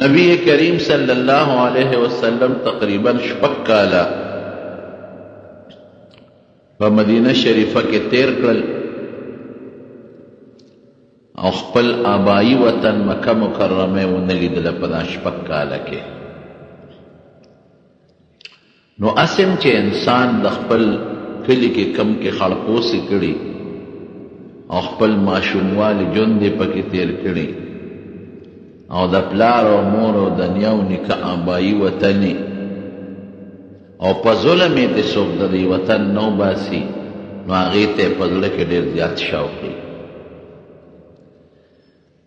نبی کریم صلی الله علیه وسلم تقریبا شپږ کاله په مدینه شریفه کې تیر کړل او خپل آبائی وطن مکه مکرمه ونه لیدله په دا شپږ کاله کې. نو هسې هم چې انسان د خپل کلي کې کوم کې خړپوسې کړي او خپل ماشوموالي ژوند یې پکې تېر کړي او د پلار او مور او د نیا او نیکه آبايي وطن یې او په ظلم یې ترې څوک د دې وطن نه وباسي، نو هغې ته یې په زړه کې ډېر زیات شوق وي.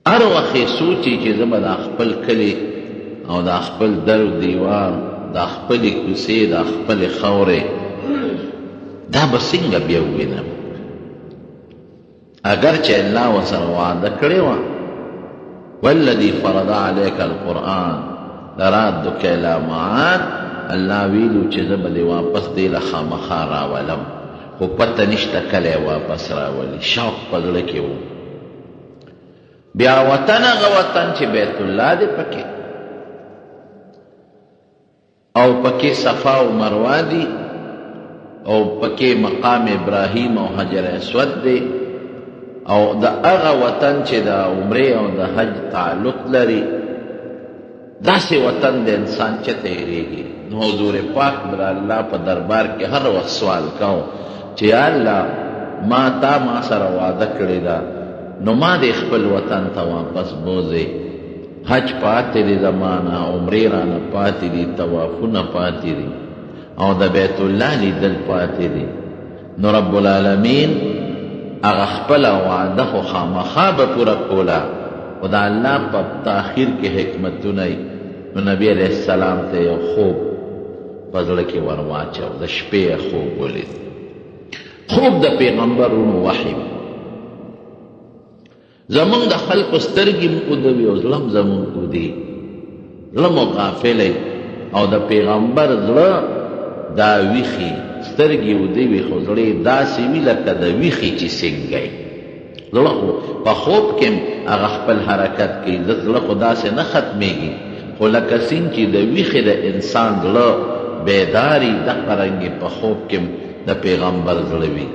هر وخت یې سوچ وي چې زه به دا خپل کلی او دا خپل در و دیوار، دا خپلې کوڅې، دا خپلې خاورې دا به څنګه بیا ووینم؟ اګر چې الله ورسره وعده کړې وه، والذي فرض عليك القرآن لرادک الی معاد، الله ویلو چې زه به دې واپس دې له خامخا راولم، خو پته نشته کله یې واپس راولي، شوق په زړه کې و. بیا وطن هغه وطن چې بیت الله دی پکې او پکې صفا او مروه دي او پکې مقام ابراهیم او حجر اسود دی او د هغه وطن چې د عمرې او د حج تعلق لري، داسې وطن د انسان چته هېرېږي؟ نو حضور پاک به د الله په دربار کې هر وخت سوال کاوه چې یا الله ما تا ما سره وعده کړې ده نو ما دې خپل وطن ته واپس بوځې، حج پاتې دی زما نه، عمرې رانه پاتې دي، طوافونه پاتې دي او د بیت الله لیدل پاتې دي. نو رب العالمین هغه خپله وعده خو خامخا به پوره کوله، خو د الله په تاخیر کې حکمتونه وي، نو نبي علیه السلام ته یو خوب په زړه کې ور واچو، د شپې یې خوب ولید، خوب د پیغمبر وروڼو وحی وي. زمونږ د خلکو سترګې هم اوده وي او زړه هم زمونږ اوده وي، زړه مو غافل وي او د پیغمبر زړه دا ویښي، سترګې اوده وي خو زړه یې داسې وي لکه د ویښي چې څنګه وي. زړه خو په خوب کې هم هغه خپل حرکت کوي، زړه خو داسې نه ختمېږي، خو لکه څنګه چې د ویښې د انسان زړه بیدار وي دقه رنګ په خوب کې هم د پیغمبر زړه وي.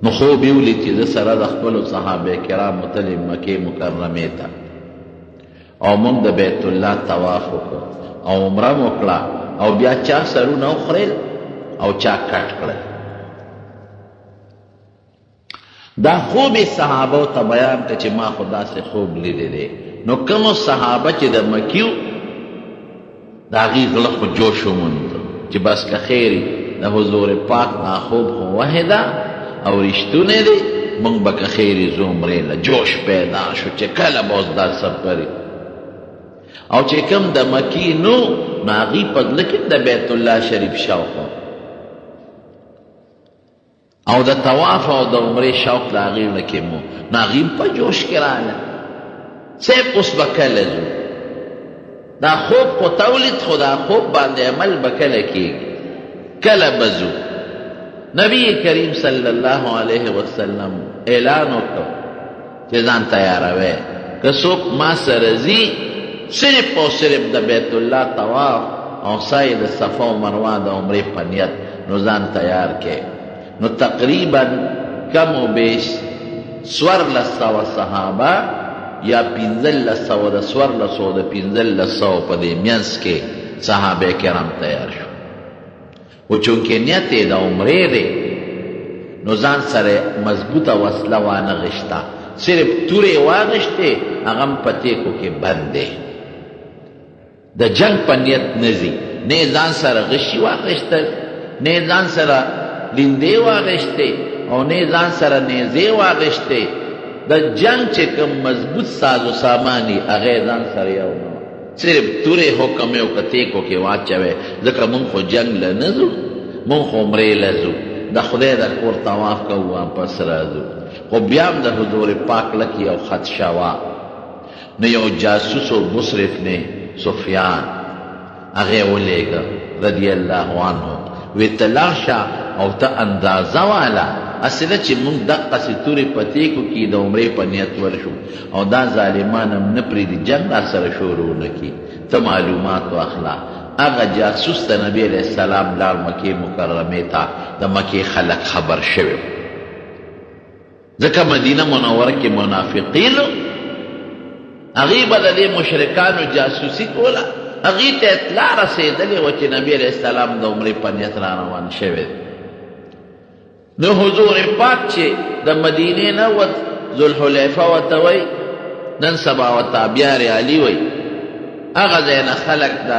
نو خوب یې ولید چې زه سره د خپلو صحابه کرامو تلم مکې مکرمې ته او موږ د بیت الله طواف وکړ او عمره مو وکړه او بیا چا سرونه وخریل او چا کټ کړل. دا خوب یې صحابو ته بیان کړ چې ما خو داسې خوب لیدلی دی. نو کومو صحابه چې د مکي د هغوی زړه خو جوش وموند چې بس که خیر وي د حضور پاک دا خوب خو وحې ده او رښتونی دی، موږ به که خیر وي ځو عمرې له، جوش پیدا شو چې کله به اوس دا سفر وي. او چې کوم د مکې نه وو نو هغوی په زړه کې هم د بیت الله شریف شوق و. او د طواف او د عمرې شوق د هغې زړه کې مو، نو هغوی هم په جوش کې راغله، صاحب اوس به کله ځو، دا خوب خو تا ولید، خو دا خوب باندې عمل به کله کېږي، کله به ځو؟ نبی کریم صلی الله علیه وسلم اعلان وکړ چې ځان تیاروئ، که څوک ما سره ځي صرف او صرف د بیت الله طواف او سعی د صفا او مروه د عمرې په نیت، نو ځان تیار کړئ. نو تقریبا کم و بیش 1400 صحابه یا 1500، د 1400 د 1500 په دې منځ کې صحابه کرام تیار شو. خو چونکه نیت یې د عمرې دی نو ځان سره مضبوطه وسله وانه غشته، صرف تورې یې واغشتې، هغه هم په تیکو کې بند دی، د جنګ په نیت نه ځي، نه یې ځان سره غشي واخیستل، نه یې ځان سره لیندې واخیستې او نه یې ځان سره نیزې واخیستې. د جنګ چې کوم مضبوط ساز و سامان وي هغه یې ځان سره یو نه وه، صرف تورې حکم یې وکړ تیکو کې واچوی، ځکه مونږ خو جنګ له نه ځو، مونږ خو عمرې له ځو، د خدای د کور طواف کوو واپس راځو. خو بیا هم د حضور پاک لکې یو خدشه وه. نو یو جاسوس و بصر ابن سفیان هغه یې ولېږه رضی الله عنه، وی ته لاړ شه او ته اندازه واله. هسې نه چې مونږ دقسې تورې په تېکو کې د عمرې په نیت ورشو او دا ظالمان هم نه پرېږدي جنګ راسره شروع نه کړي، ته معلومات واخله. هغه جاسوس د نبي علیه السلام لاړ مکې مکرمې ته، د مکې خلک خبر شوي وو. ځکه مدینه منوره کې منافقین هغوی به د دې مشرکانو جاسوسي کوله، هغوی ته اطلاع رسېدلې وه چې نبي علیه السلام د عمرې په نیت را روان شوی دی. نو حضور پاک چې د مدینې نه وت، ذوالحلیفه ورته وایي، نن سبا ورته ابیار علي وایي، هغه ځای نه خلک د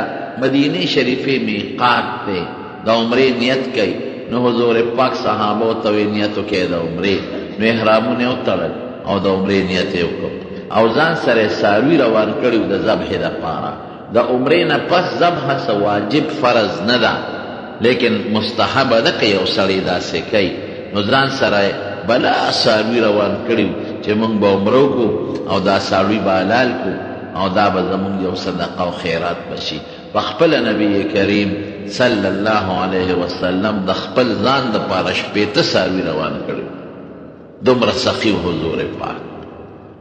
مدینې شریفې میقات دی، د عمرې نیت کوي، نو حضور پاک صحابو ته وایي نیت وکړئ د عمرې، نو احرامونه یې وتړل او د عمرې نیت یې وکړ او ځان سره یې څاروي روان کړي وو د ذبحې لپاره. د عمرې نه پس ذبح څه واجب فرض نه ده لیکن مستحب ده که یو سړی داسې کوي، نو ځان سره یې بلا څاروي روان کړي وو چې مونږ به عمره وکړو او دا څاروي به حلال کړو او دا به زمونږ یو صدقه او خیرات به شي. په خپله نبی کریم صلی الله علیه وسلم د خپل ځان لپاره 60 څاروي روان کړي وو، دومره سخي و حضور پاک.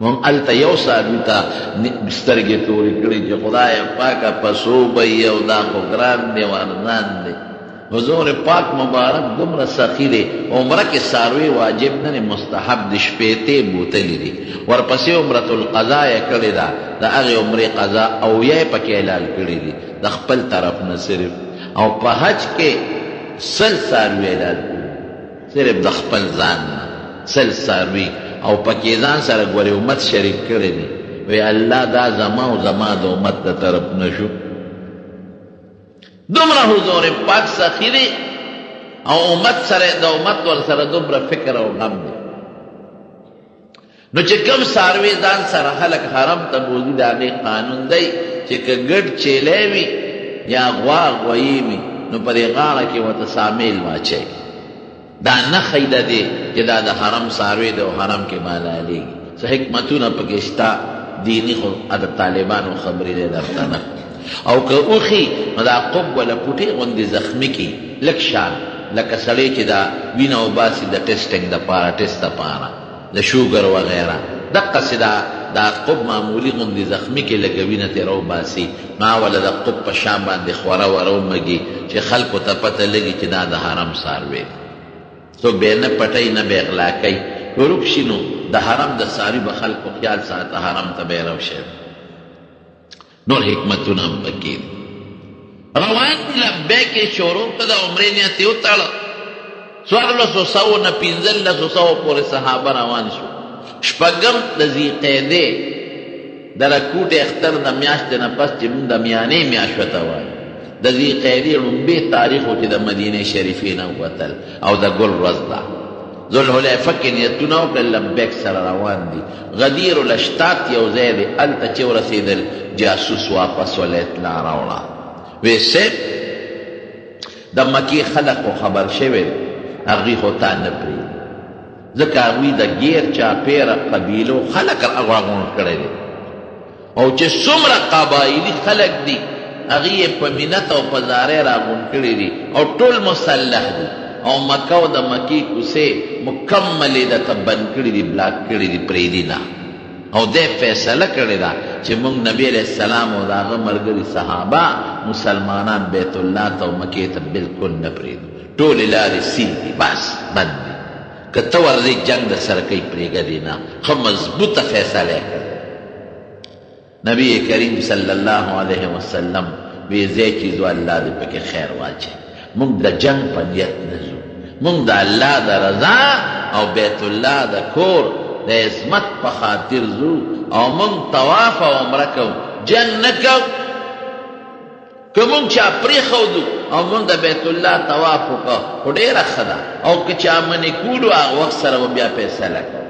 مونږ هلته یو څاروي ته سترګې تورې کړي چې خدای پاکه په څو به یې او دا خو ګران دی او ارزان دی. حضور پاک مبارک دومره سخي دی، عمره کې څاروی واجب نه دی مستحب دی، 60 یې بوتلي دي، ورپسې عمرة القضا یې کړې ده، د هغې عمرې قضا 70 یې پکې حلال کړي دي د خپل طرف نه صرف، او په حج کې 100 څاروي حلال کړي دي صرف د خپل ځان نه 100 څاروي، او پکې ځان سره ګورې امت شریک کړی دی، وی الله دا زما او زما د امت د طرف نه شو. دومره حضور پاک سخی دی او امت سره د امت ور سره دومره فکر او غم دی. نو چې کوم څاروی ځان سره خلک حرم ته بوځي د هغې قانون دی چې که ګډ چیلی وي یا غوا غویی وي نو په دې غاړه کې ورته سامیل واچوي، دا نښه ده دې چې دا د حرم څاروی دی او حرم کې به حلالېږي. څه حکمتونه پکې شته دیني، خو د طالبانو خبرې دی درته نه. او که اوښي نو دا قب وله پوټې غوندې زخمي کړي لږ شان، لکه سړی چې دا وینه وباسي د ټسټنګ دپاره، ټسټ دپاره، د شوګر وغیره، دقسې دا دا قب معمولي غوندې زخمي کړي لږه وینه ترې راوباسي، نو هغه وله د قب په شا باندې خوره وره ومږي چې خلکو ته پته لګي چې دا د حرم څاروی دی، څوک به یې نه پټوي نه به یې غلا کوي، که ورک شي نو د حرم د څاروي به خلکو خیال ساته، حرم ته به یې راوشوي. نور حکمتونه هم پکې دي. روان دي، لبیک یې شروع کړ، د عمرې نیت یې وتاړه. څوارلسو سوو نه پنځلسو سوو پورې صحابه روان شو. شپږم د ذیقعدې د رکوټې اختر د میاشتې نه پس چې موږ د میانې میاشت ورته وایو، د ذیقعدې ړومبی تاریخ و چې د مدینې شریفې نه ووتل او د ګل ورځ ده. ذوالحلیفه کې نیتونه وکړل، لبیک سره روان دي. غدیر الاشتات یو ځای دی، هلته چې ورسېدل جاسوس واپس وله اطلاع راوړه، وې صیب د مکې خلک خو خبر شوی دی، هغوی خو تا نه پرېږدي، ځکه هغوی د ګیر چاپېره قبیلو خلک راغونډ کړی دی او چې څومره قبایلي خلک دي هغوی یې په منت او په زارۍ راغونډ کړي دي او ټول مسلح دي او مکه او د مکې کوڅې مکملې درته بند کړي دي، بلاک کړي دي، پرېږدي نه. او دی فیصله کړې ده چې موږ نبی علیه السلام او د هغه ملګري صحابه مسلمانان بیت الله ته او مکې ته بالکل نه پرېږدو، ټولې لارې سیل دي، بس بند دي، که ته ورځې جنګ درسره کوي پرېږده دې نه. ښه مضبوطه فیصله یې کړې. نبی کریم صلی الله علیه وسلم وی ځای چې ځو الله دې پکې خیر واچوي، موږ د جنګ په نیت نه ځو، موږ د الله د رضا او بیت الله د کور د عظمت په خاطر ځو او موږ طواف او عمره کوو، جنګ نه کوو. که موږ چا پرېښودو او موږ د بیت الله طواف وکړو خو ډېره ښه ده، او که چا منې کولو هغه وخت سره به بیا فیصله کوو.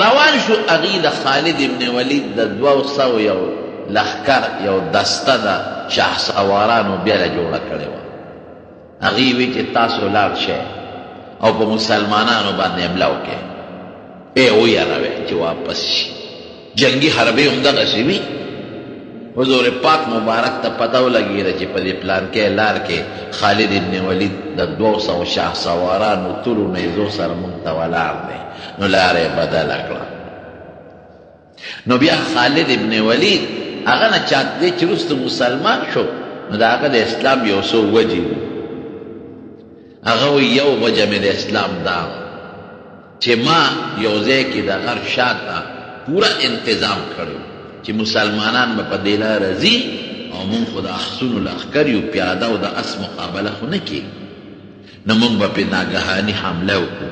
روان شو، هغوی د خالد ابن ولید د 200 یو لښکر یو دسته د شهسوارانو بیله جوړه کړې وه. هغوی وی چې تاسو لاړ شئ او په مسلمانانو باندې حمله وکړئ، یې ویروئ چې واپس شي. جنګي حربې هم دغسې وي. حضور پاک مبارک ته پته ولګېده چې په دې پلانکۍ لار کې خالد ابن ولید د 200 شاه سوارانو تورو نیزو سره مونږ ته ولاړ دی، نو لاره یې بدله کړه. نو بیا خالد ابن ولید هغه نه چا دی چې وروسته مسلمان شو، نو د هغه د اسلام یو څو وجې وو. هغه وایي یو وجه مې د اسلام دا وه چې ما یو ځای کې د غر شاته پوره انتظام کړی و چې مسلمانان به په دې لاره ځي او مونږ خو د احسونو لښکر یو، پیاده او د اس مقابله خو نه کېږي، نو مونږ به پرې ناګهاني حمله وکړو،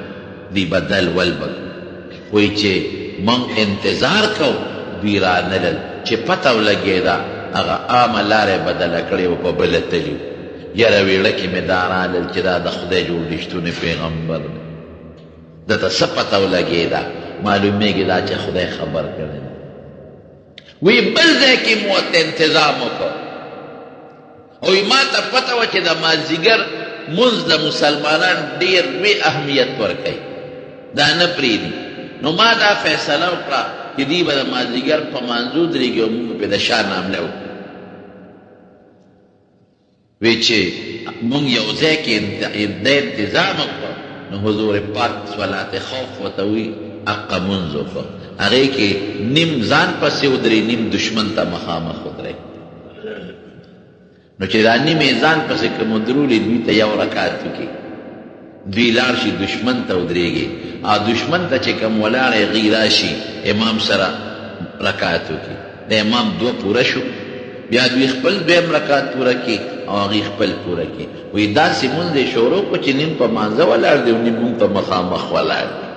دوی به دل ول به کړو. خو یې چې مونږ انتظار کوو دوی رانلل، چې پته ولګېده هغه عامه لاره یې بدله کړې وه، په بله تللي وو. یاره ویړه کې مې دا رالل چې دا د خدای جوړ رښتونی پیغمبر دی. ده ته څه پته ولګېده، معلومېږي دا چې خدای خبر کړی دی. وی بل ځای کې مو ورته انتظام وکړ او ما ته پته وه چې د مازدیګر مونځ د مسلمانان ډېر لوی اهمیت ورکوي، دا نه پرېږدي. نو ما دا فیصله وکړه چې دوی به د مازدیګر په مانځه ودرېږي او موږ به پرې د شا نه حمله وکړو. وی چې مونږ یو ځای کې د انتظام وکړو، نو حضور پاک صلات خوف ورته وی اقه مونځ وکړو، هغې کې نیم ځان پسې ودرې نیم دشمن ته مخامخ ودرې. نو چې دا نیم یې ځان پسې کوم ودرولې دوی ته یو رکعت وکړي، دوی لاړ شي دشمن ته ودرېږي او دشمن ته چې کوم ولاړ هغوی راشي امام سره رکعت وکړي، د امام دوه پوره شو، بیا دوی خپل دویم رکعت پوره کړي او هغوی خپل پوره کړي. وایي داسې مونځ یې شروع کړو چې نیم په مانځه ولاړ دی او نیم مونږ ته مخامخ ولاړ دی.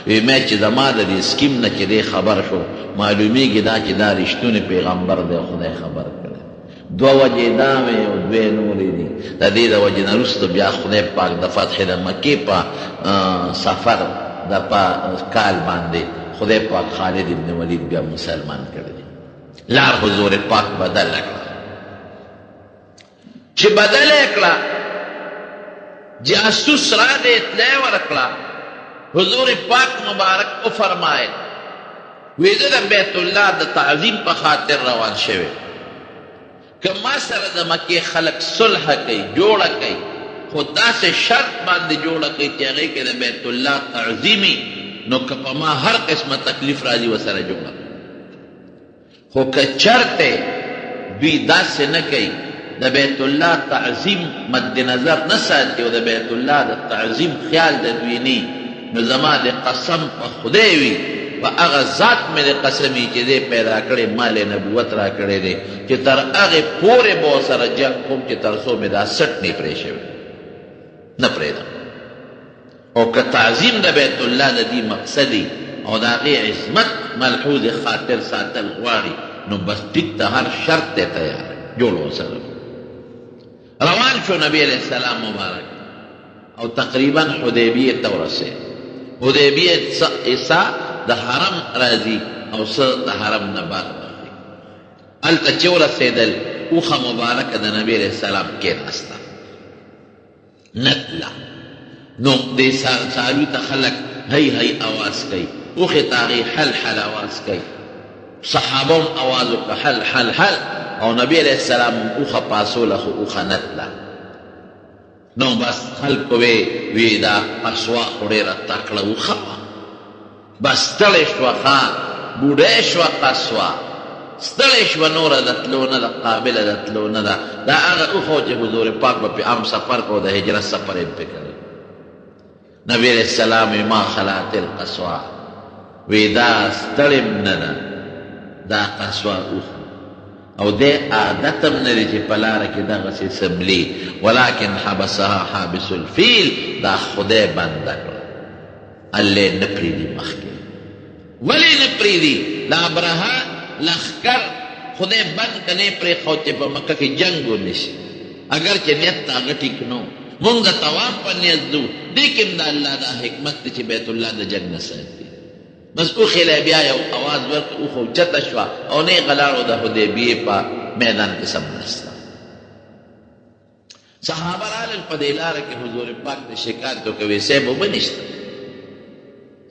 وایي مې چې زما د دې سکیم نه چې دی خبر شو، معلومېږي دا چې دا رښتونی پیغمبر دی او خدای خبر کړی. دوه وجې دا وې او دوې نورې دي. د دې د وجې نه وروسته بیا خدای پاک د فتح د مکې په سفر د په کال باندې خدای پاک خالد ابن ولید بیا مسلمان کړی دی. لار حضور پاک بدله کړه. چې بدله یې کړه، جاسوس راغی اطلاع یې ورکړه. حضور پاک مبارک وفرمایل، وی زه د بیت الله د تعظیم په خاطر روان شوی، که ما سره د مکې خلک صلح کوي، جوړه کوي، خو داسې شرط باندې جوړه کوي چې هغې کې د بیت الله تعظیم وي، نو که په ما هر قسمه تکلیف راځي ورسره جوړه کوم. خو که چرته دوی داسې نه کوي، د بیت الله تعظیم مد نظر نه ساتي او د بیت الله د تعظیم خیال د دوی نه وي، نو زما دې قسم په خدای وي، په هغه ذات مې دې قسم وي چې زه یې پیدا کړی، ما له نبوت راکړی دی، چې تر هغې پورې به ورسره جنګ کوم چې تر څو مې دا څټ نه وي پرې شوی، نه پرېږدم. او که تعظیم د بیت الله د دوی مقصد وي او د هغې عظمت ملحوظ خاطر ساتل غواړي نو بس ټیک ته هر شرط ته تیار جوړ ورسره روان شو. نبی علیه السلام مبارک او تقریبا حدیبیه ته ورسېد. حدیبیه څه د حرم راځي او څه د حرم نه بهر راځي. هلته چې ورسېدل اوښه مبارکه د نبی علیه السلام کېناسته، نه تله. نو دې څاروي ته خلک هی هی اواز کوي، اوښې ته هغې حل حل اواز کوي، صحابه هم اواز وکړ حل حل حل، او نبي علیه السلام هم اوښه پاڅوله خو اوښه نه تله. نو بس خلکو وی وی دا قصوا خو ډېره تکړه اوښه وه. بس ستړې شوه ښه بوډۍ شوه قصوه ستړې شوه نوره د تلو نه ده قابله د تلو نه ده. دا هغه اوښه وه چې حضور پاک به پرې عام سفر کو، د هجرت سفر یې پرې کړی. نبي علیه السلام وی ما خلات القصوه، وی دا ستړې هم نه ده دا قصوه اوښه، او دی عادت هم نه دی چې په لاره کې دغسې څملي، ولکن حبسها حابس الفیل، دا خدای بنده کړه. الله نه پریدي مخکې، ولې نه پریدي؟ د ابرهه لښکر خدای بند که نه پرېښود چې په مکه کې جنګ ونه شي، اګر چې نیت د هغه ټیک نه و. مونږ د طواف په نیت ځو، دې کې هم د الله دا حکمت دی چې بیت الله د جنګ نه ساتي. بس اوښې له بیا یو اواز ورکړ، اوښه اوچته شوه او نېغه لاړو د حدیبیې په میدان کې سملاسته. صحابه رالل په دې لاره کې حضور پاک ته شکایت وکوي، صاحب اوبه نشته،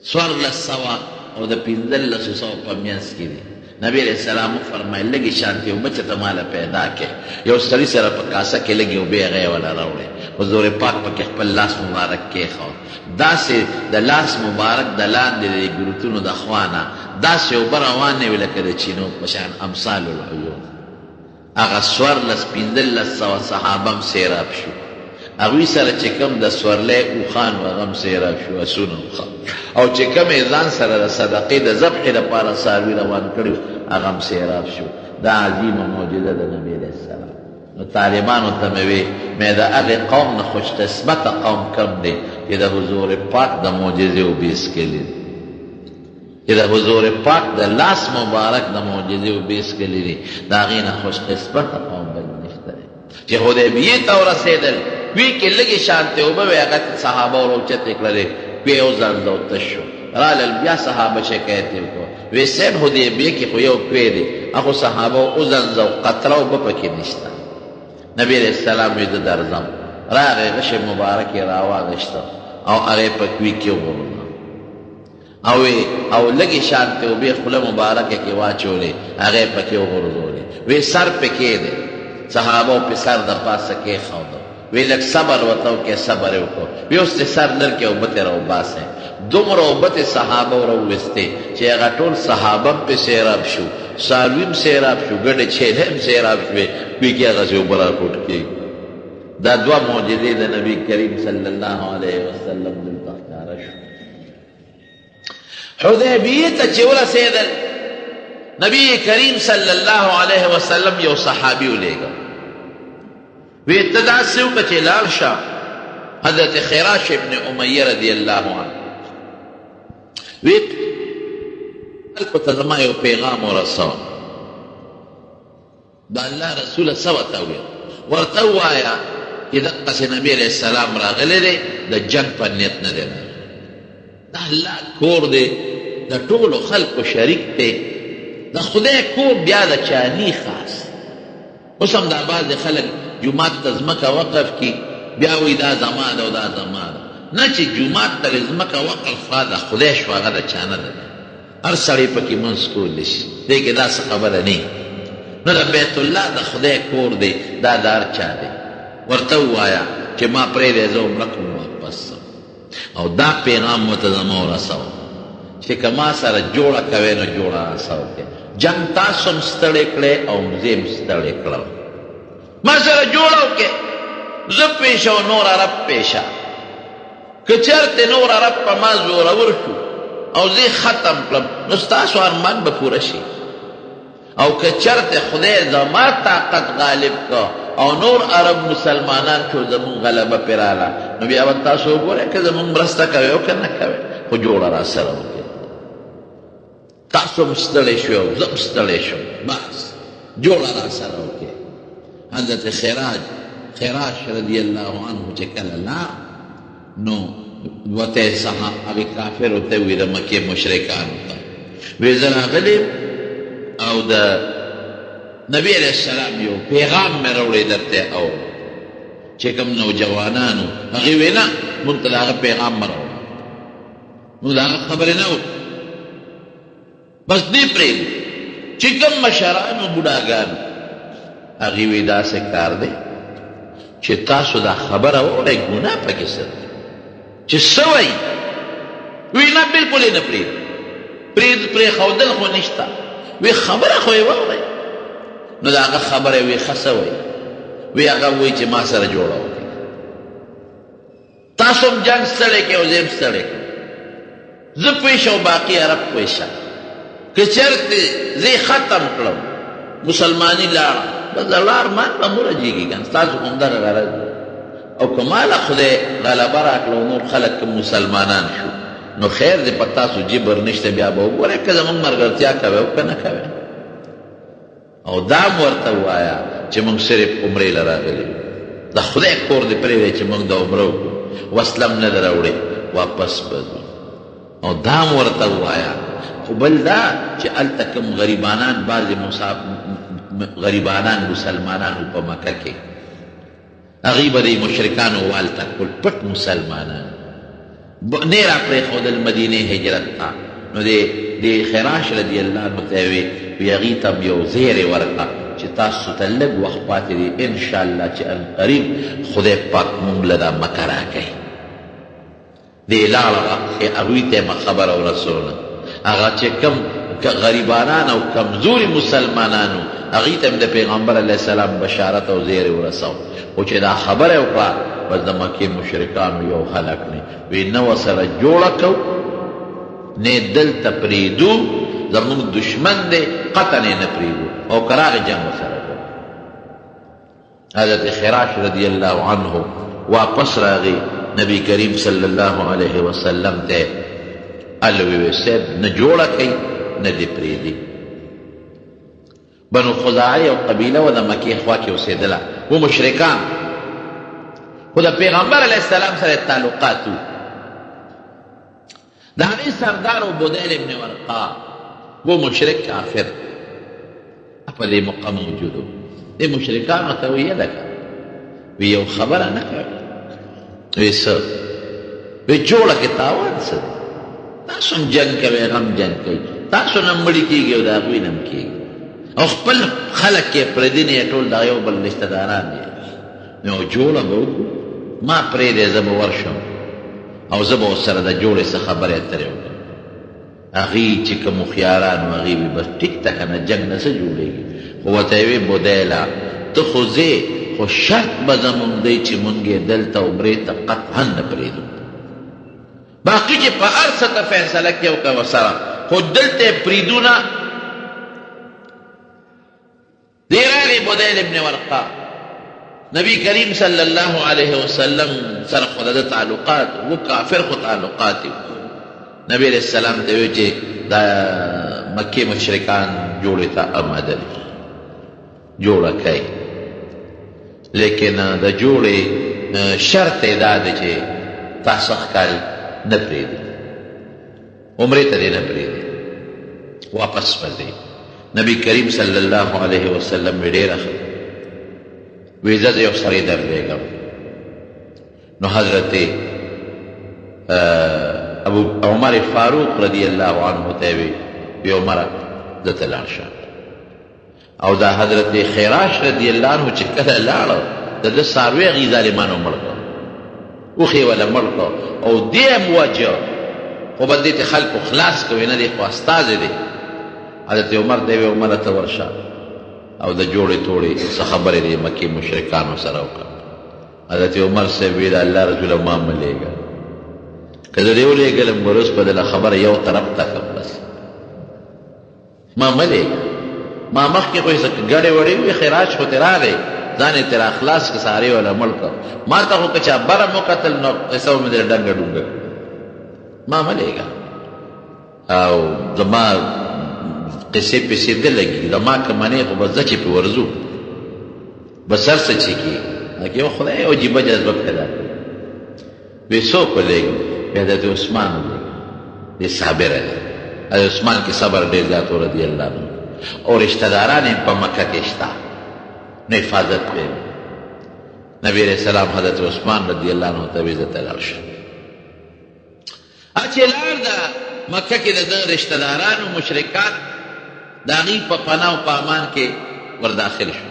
1400 او د 1500 په منځ کې دي. نبی علیه السلام وفرمایل، لږې شانتې اوبه چې ته ماله پیدا کړې، یو سړي سره په کاسه کې لږې اوبه هغه یې وله راوړې، حضور پاک پکې خپل لاس مبارک کېښود، داسې د لاس مبارک د لاندې د ګروتونو د خوا نه داسې اوبه روانې وې لکه د چینو په شان، امثال العیون. هغه 14 15 سوه صحابه هم سیراب شو، هغوی سره چې کوم د سورلۍ اوښان وو هغه هم سیراب شو، اسونه اوښان، او چې کوم یې ځان سره د صدقې د ذبحې لپاره څاروي روان کړي وو هغه هم سیراب شو. دا عظیمه معجزه د نبي علیه السلام. نو طالبانو ته مې وې، مې د هغې قوم نه خوش قسمته قوم کوم دی چې د حضور پاک د معجزې اوبه څښلې دي. چې د حضور پاک د لاس مبارک د معجزې اوبه څښلې دي، د هغې نه خوش قسمته قوم بل نشته دی. چې حدیبیې ته ورسېدل، کوی کې لږې شانتې اوبه وې، هغه صحابه وروچتې کړلې، کوی وځنځه او تش شو. رالل بیا صحابه شکایت یې وکړ، وې صاحب حدیبیې کې خو یو کوی دی، هغو صحابه وځنځه او قطره اوبه پکې نشته. نبی علیه السلام وې زه درځم، راغی غشی مبارک یې راواغېسته او هغه یې په کوی کې وغورځاوه. او وې او لږې شانتې اوبۀ خوله مبارکه کې واچولې هغه يې پکې وغورځولې وې سر پې کېږدی صحابو پې سر د پاسه کېښود وې لږ صبر ورته وکړۀ صبر يې وکړو وې اوس ترې سر لر کړئ اوبه ترې راوباسئ دومره اوبه ترې صحابو راوويستې چې هغه ټول صحابه هم پې سيراب شو څاروي هم سيراب شو ګډې چيلې هم سيراب شوې کوی کې هغسې اوبه راکوټکېږي. دا دوه معجزې د نبي کريم صلی الله عليه وسلم دلته ښکاره شو. حدیبیه ته چې ورسېدل، نبی کریم صلی الله علیه وسلم یو صحابي ولېږه، وی ته داسې وکړه چې لاړ شه حضرت خراش ابن امیه رضی الله عنه، وی خلکو ته زما یو پیغام ورسوه. د الله رسوله څه ورته وویل؟ ورته ووایه چې دقسې نبي علیه السلام راغلی دی، د جنګ په نیت نه دی راغلی، د الله کور دی، د ټولو خلکو شریک دی، د خدای کور بیا د چا نی خاص. اوس هم دا بعضې خلک جومات ته ځمکه وقف کړي، بیا وایي دا زما ده او دا زما ده. نه، چې جومات ته دې ځمکه وقف شوه، د خدای شوه، هغه د چا نه ده. هر سړی پکې لمونځ کولی شي، دې کې دا څه خبره نه وي. نو د بیت الله د خدای کور دی، دا د هر چا دی. ورته ووایه چې ما پرېږدی، زه عمره کوم واپس ځم. او دا پیغام ورته زما ورسوه چې که ما سره جوړه کوې نو جوړه راسره وکړې. جنګ تاسو هم ستړی کړی او زه هم ستړی کړم. ما سره جوړه وکړې، زه پوه شه او نور عرب پوه شه. که چرته نور عرب په ما زورور شو او زه ختم کړم نو ستاسو ارمان به پوره شي، او که چرته خدای زما طاقت غالب کړ او نور عرب مسلمانان شو زمونږ غلبه پرې راله نو بیا به تاسو وګورئ که زمونږ مرسته کوئ او که نه کوئ، خو جوړه راسره وکړئ. تاسو هم ستړی شوئ او زه هم ستړی شوم، بس جوړه راسره وکړئ. حضرت خراج خراش رضی الله عنه چې کله لاړ نو ورته هغې کافرو ته وویل، د مکې مشرکانو ته وی زه راغلی او د نبی علیه السلام یو پیغام مې راوړی درته اورم. چې کوم نوجوانانو هغې وی نه، مونږ ته د هغه پیغام مه راوړه، موږ د هغه خبرې نه اورو، بس دې پرېږدو. چې کوم مشران او بوډاګان هغې وی داسې کار دی چې تاسو دا خبره واورئ، ګناه پکې څه ده چې څه وایي؟ وی نه، بالکل یې نه پرېږدو، پرېښودل خو نشته، وی خبره خو یې واورئ. نو د هغه خبره وی ښه څه وایي؟ وی هغه وایي چې ما سره جوړه وکړئ، تاسو هم جنګ ستړی کړئ او زه هم ستړی کړم، زه پوه شه او باقي عرب پوه شه، که چېرته زه ختم کړم مسلماني لاړه، بس د لار مان به مو رجېږي که نه، ستاسو خو همدغه غرض دی. او که ما له خدای غلبه راکړه او نور خلک کوم مسلمانان شو نو خیر دی، په تاسو جبر نشته، بیا به وګورئ که زموږ ملګرتیا کوئ او که نه کوئ. او دا هم ورته ووایه چې موږ صرف عمرې له راغلي یو، د خدای کور دې پرېږدی چې موږ د عمره وکړو، وسله هم نه ده راوړې، واپس به ځو. او دا هم ورته ووایه، خو بل دا چې هلته کوم غریبانان، بعضې غریبانان مسلمانان وو په مکه کې، هغوی به د مشرکانو وال ته کول، پټ مسلمانان نه را پرېښودل مدینې هجرت ته. نو دې دې خراش رضی الله عنه ته وی وی هغوی ته هم یو زیری ورکړه چې تاسو ته لږ وخت پاتې دی ان شاء الله چې عنقریب خدای پاک مونږ له دا مکه راکوي. دی لاړ هغوی ته یې خبره ورسوله، هغه چې کوم غریبانان او کمزوري مسلمانان وو هغوی ته هم د پیغمبر علیه السلام بشارت او زیری ورساوه، خو چې دا خبره یې وکړه بس د مکې مشرکانو یو هلک نه وی نه ورسره جوړه کوو نه یې دلته پرېږدو، زموږ دښمن دی قطعا یې نه پرېږدو او که راغی جنګ ورسره کوو. حضرت خراش رضی الله عنه واپس راغی، نبی کریم صلی الله علیه وسلم ته الوی وی صاحب نه جوړه کوي نه دې پرېږدي. بنو خزاعه یو قبیله وه د مکې خوا کې اوسېدله، و مشرکان خو د پیغمبر علیه السلام سره تعلقات وو. د هغې سردار و بدیل ابن ورقا و مشرک کافر په دې موقع موجود و. دې مشرکانو ته ویې لکه وی یو خبره نه کوي، وی څه؟ وی جوړه کې تاوان څه دی؟ تاسو هم جنګ کوئ، هغه هم جنګ کوي، تاسو نه مړي کېږي او د هغوی نه هم کېږي، او خپل خلک یې پردي نه یې، ټول د یو بل رشته داران دي. نو جوړه به وکړو، ما پرېږدی زه به ورشم او زه به ورسره د جوړې څه خبرې اترې وکړم. هغوی چې کوم هوښیاران وو هغوی وي بس ټیک ده که نه جنګ نه څه جوړېږي، خو ورته یې وې بدیله ته خو ځې خو شرط به زمونږ دی چې مونږ یې دلته عمرې ته قطعا نه پرېږدو، باقي چې په هر څه ته فیصله کوې وکړه ورسره خو دلته یې پرېږدو نه. دی راغی بدیل ابن ورقا نبی کریم صلی الله علیه وسلم سره خو د تعلقات و کافر خو تعلقات نبی علیہ السلام ته وی چې دا مکه مشرکان جوړه ته آماده دي جوړه کوي، لیکن د جوړې شرط دا دی چې تاسو ښکار نه پرېږدي، عمرې ته دې نه پرېږدي، واپس به ځې. نبی کریم صلی الله علیه وسلم وی ډېره ښه، وی زه یو سړی درلېږم. نو حضرت ابو عمر فاروق رضی الله عنه ته وی وی عمره زه ته لاړ شه. او دا حضرت خراش رضی الله عنه چې کله لاړ د ده څاروی هغوی ظالمانو مړ کړ، اوښ یې وله مړ کړ او دی هم وواژه، خو بس دې ته خلکو خلاص کړ، وایي نه دی خو استازی دی. حضرت عمر ته یې وویل عمره ته ورشه او د جوړې توړې څه خبرې دې مکې مشرکانو سره وکړه. حضرت عمر صاحب ویل الله رسوله ما مه لېږه، که زه دې ولېږلم وروسته به دله خبره یو طرف ته کړم، بس ما مه لېږه. ما مخکې خو یې څه ګډې وډې وې، خراج خو ترې راغی، ځان یې ترې راخلاص کړ، سارې والا مړ کړ. ما ته خو که چا بره هم وکتل نو قصه به مې درې ډنګه ډونګه کړه. ما مه لېږه او زما قصې پسې ده لګي، زما که منې خو بس ځه چې پرې ورځو، بس هر څه چې کېږي. لکه یو خدای یو عجیبه جذبه پیدا کړې. وی څوک ولېږم؟ وی حضرت عثمان ولېږه، دی صابره دی. حضرت عثمان کې صبر ډېر زیات و رضی الله عنه، او رشته داران یې په مکه کې شته، نو حفاظت به وي. نبی علیه السلام حضرت عثمان رضی الله عنه ته وی زه ته لاړ شه. چې لاړ ده مکه کې د ده رشته دارانو مشرکان د هغوی په پناه او په امان کې ورداخل شو.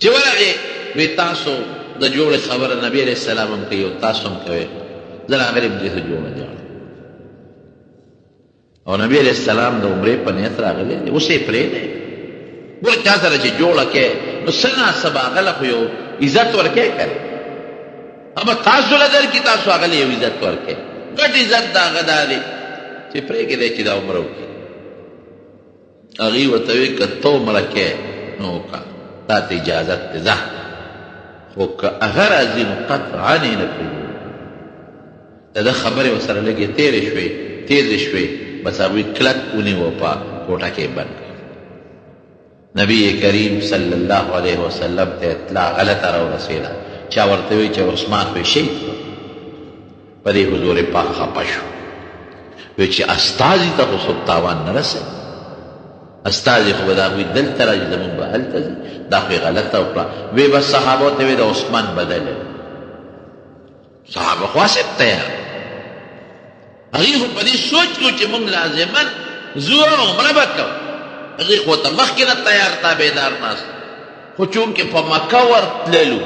چې ورغی وی تاسو د جوړې خبره نبی علیه السلام هم کوي او تاسو هم کوئ، زه راغلی یم چې جوړه جاړه. او نبی علیه السلام د عمرې په نیت راغلی دی، اوس یې پرېږدی. ګوره چا سره چې جوړه کوې نو څه نا څه به هغه له خو یو عزت ورکوې که نه، اما تاسو له درکړي تاسو هغه له یو عزت ورکوئ. غټ عزت د هغه دا دی چې پرېږدی چې دا عمره وکړي. هغوی ورته وویل که ته عمره کوې نو وکړه، تا ته اجازت دی ځه، خو که هغه راځي نو قطعا یې نه پرېږدو. د ده خبرې ورسره لږې تېرې شوې، تېزې شوې، بس هغوی کلک ونیوه په کوټه کې یې بند کړ. نبی کریم صلی الله علیه وسلم ته اطلاع غلطه راورسېده، چا ورته وویل چې عثمان خو یې شهید کړ. په دې حضور پاک خپه شو، وی چې استازي ته خو څوک تاوان نه رسوي، استازي خو به د هغوی دلته راځي زمونږ به هلته ځي، دا خو یې غلطه وکړه. وی بس صحابو ته وی د عثمان بدل، صحابه خو هسې تیار. هغوی خو په دې سوچ کې چې موږ لازما ځو او عمره به کوو. هغوی خو ورته مخکې نه تیار تابعدار ناست، خو چونکې په مکه ورتللو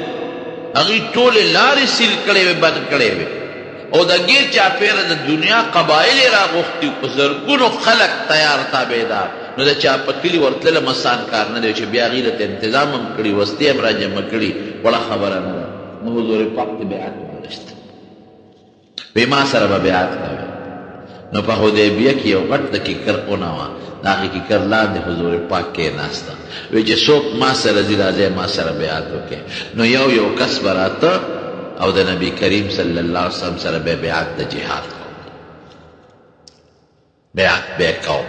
هغوی ټولې لارې سیل کړې وې، بند کړې وې او د ګیر چاپېره د دنیا قبایل یې راغوښتي وو، په زرګونو خلک تیار تابعدار. نو د چا په کلي ورتلل هم اسان کار نه دی چې بیا هغوی درته انتظام هم کړي، وسلې هم راجمع کړي، وړه خبره نه ده. نو حضور پاک ته بیعت واخیست. وی ما سره به بیعت کوې. نو په حدیبیه کې یو غټ د کیکر اونه وه، د هغې کیکر لاندې حضور پاک کېناسته، وی چې څوک ما سره ځي راځئ ما سره بیعت وکړئ. نو یو یو کس به راته او د نبي کریم صلی الله علیه وسلم سره به بیعت د جهاد کوو. بیعت به یې کاوه.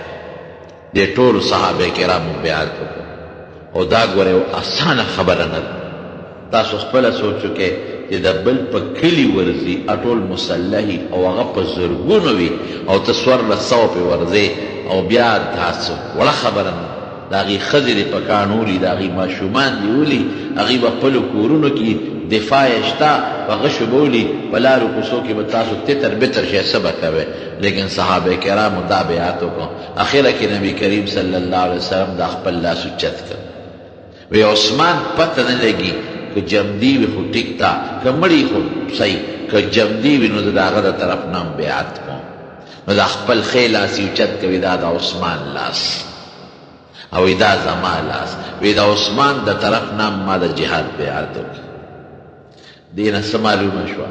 دې ټولو صحابه کرامو بیعت وکړ او دا ګوره یو اسانه خبره نه ده. تاسو خپله سوچ وکړئ چې د بل په کلي ورځي ټول مسلح وي او هغه په زرګونو وي او ته 1400 پرې ورځې او بیا دا څه وړه خبره نه ده. د هغوی ښځې دې په کاڼو ولي، د هغوی ماشومان دې ولي، هغوی به خپلو کورونو کې دفاع یې شته، په غشو به ولي، په لارو کوڅو کې به تاسو تتر بتر شئ، څه به کوئ؟ لیکن صحابه کرامو دا بیعت وکړ، اخره کې نبي کریم صلی الله علیه وسلم دا خپل لاس اوچت کړ، وی عثمان پته نه لګي که جمدی وي خو ټیک ده، که مړی خو صحیح، که جمدی وي نو زه د هغه د طرف نه هم بیعت کوم. نو دا خپل ښی لاس یې اوچت کړ، وی دا د عثمان لاس. او وی دا زما لاس، وی د عثمان د طرف نه ما د جهاد بیعت وکړ. دې نه څه معلومه شوه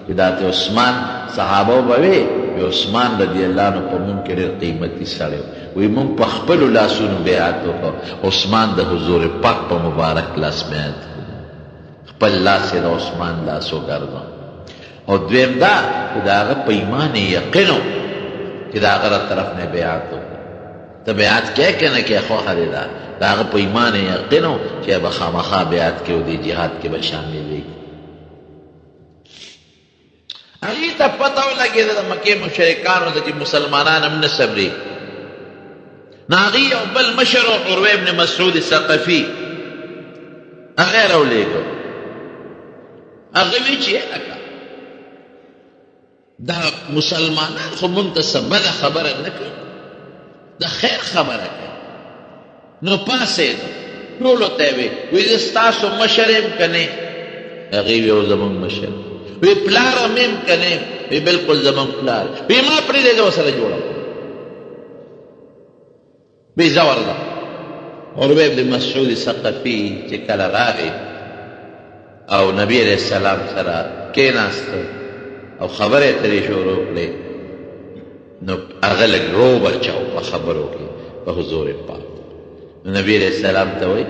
چې دا ته عثمان صحابه به وی وی عثمان رضی الله عنه په مونږ کې ډېر قیمتي سړی وی، مونږ په خپلو لاسونو بیعت وکړ، عثمان د حضور پاک په مبارک لاس بیعت وکړ، خپل لاس یې د عثمان لاس وګرځاوه. او دویم دا چې د هغه په ایمان یې یقین و چې د هغه له طرف نه بیعت وکړ. ته بیعت کوې که نه کوې خوښه دې ده، د هغه په ایمان یې یقین و چې به خامخا بیعت کوي او دې جهاد کې به شاملېږي. هغوی ته پته ولګېده د مکې مشرکانو ته چې مسلمانان هم نه صبرېږي. نو هغوی یو بل مشر و، عروه ابن مسعود ثقفي، هغه یې راولېږه. هغه وی چې لکه دا مسلمانان خو مونږ ته څه بده خبره نه کوي، د خیر خبره کوي. نو پاڅېدو، ټولو ته یې وی، وی زه ستاسو مشر یم که نه؟ هغې وی او زمونږ مشر. وی پلار هم یم که نه؟ وی بلکل زمونږ پلار. وی ما پرېږدی زه ورسره جوړه کړم. وی ځه ورځه. عروه ابن مسعود ثقفي چې کله راغی او نبی علیه السلام سره کېناست او خبرې ترې شروع کړې، نو هغه لږ رعب اچاو په خبرو کې په حضور پاک. نو نبی علیه السلام ته وایي،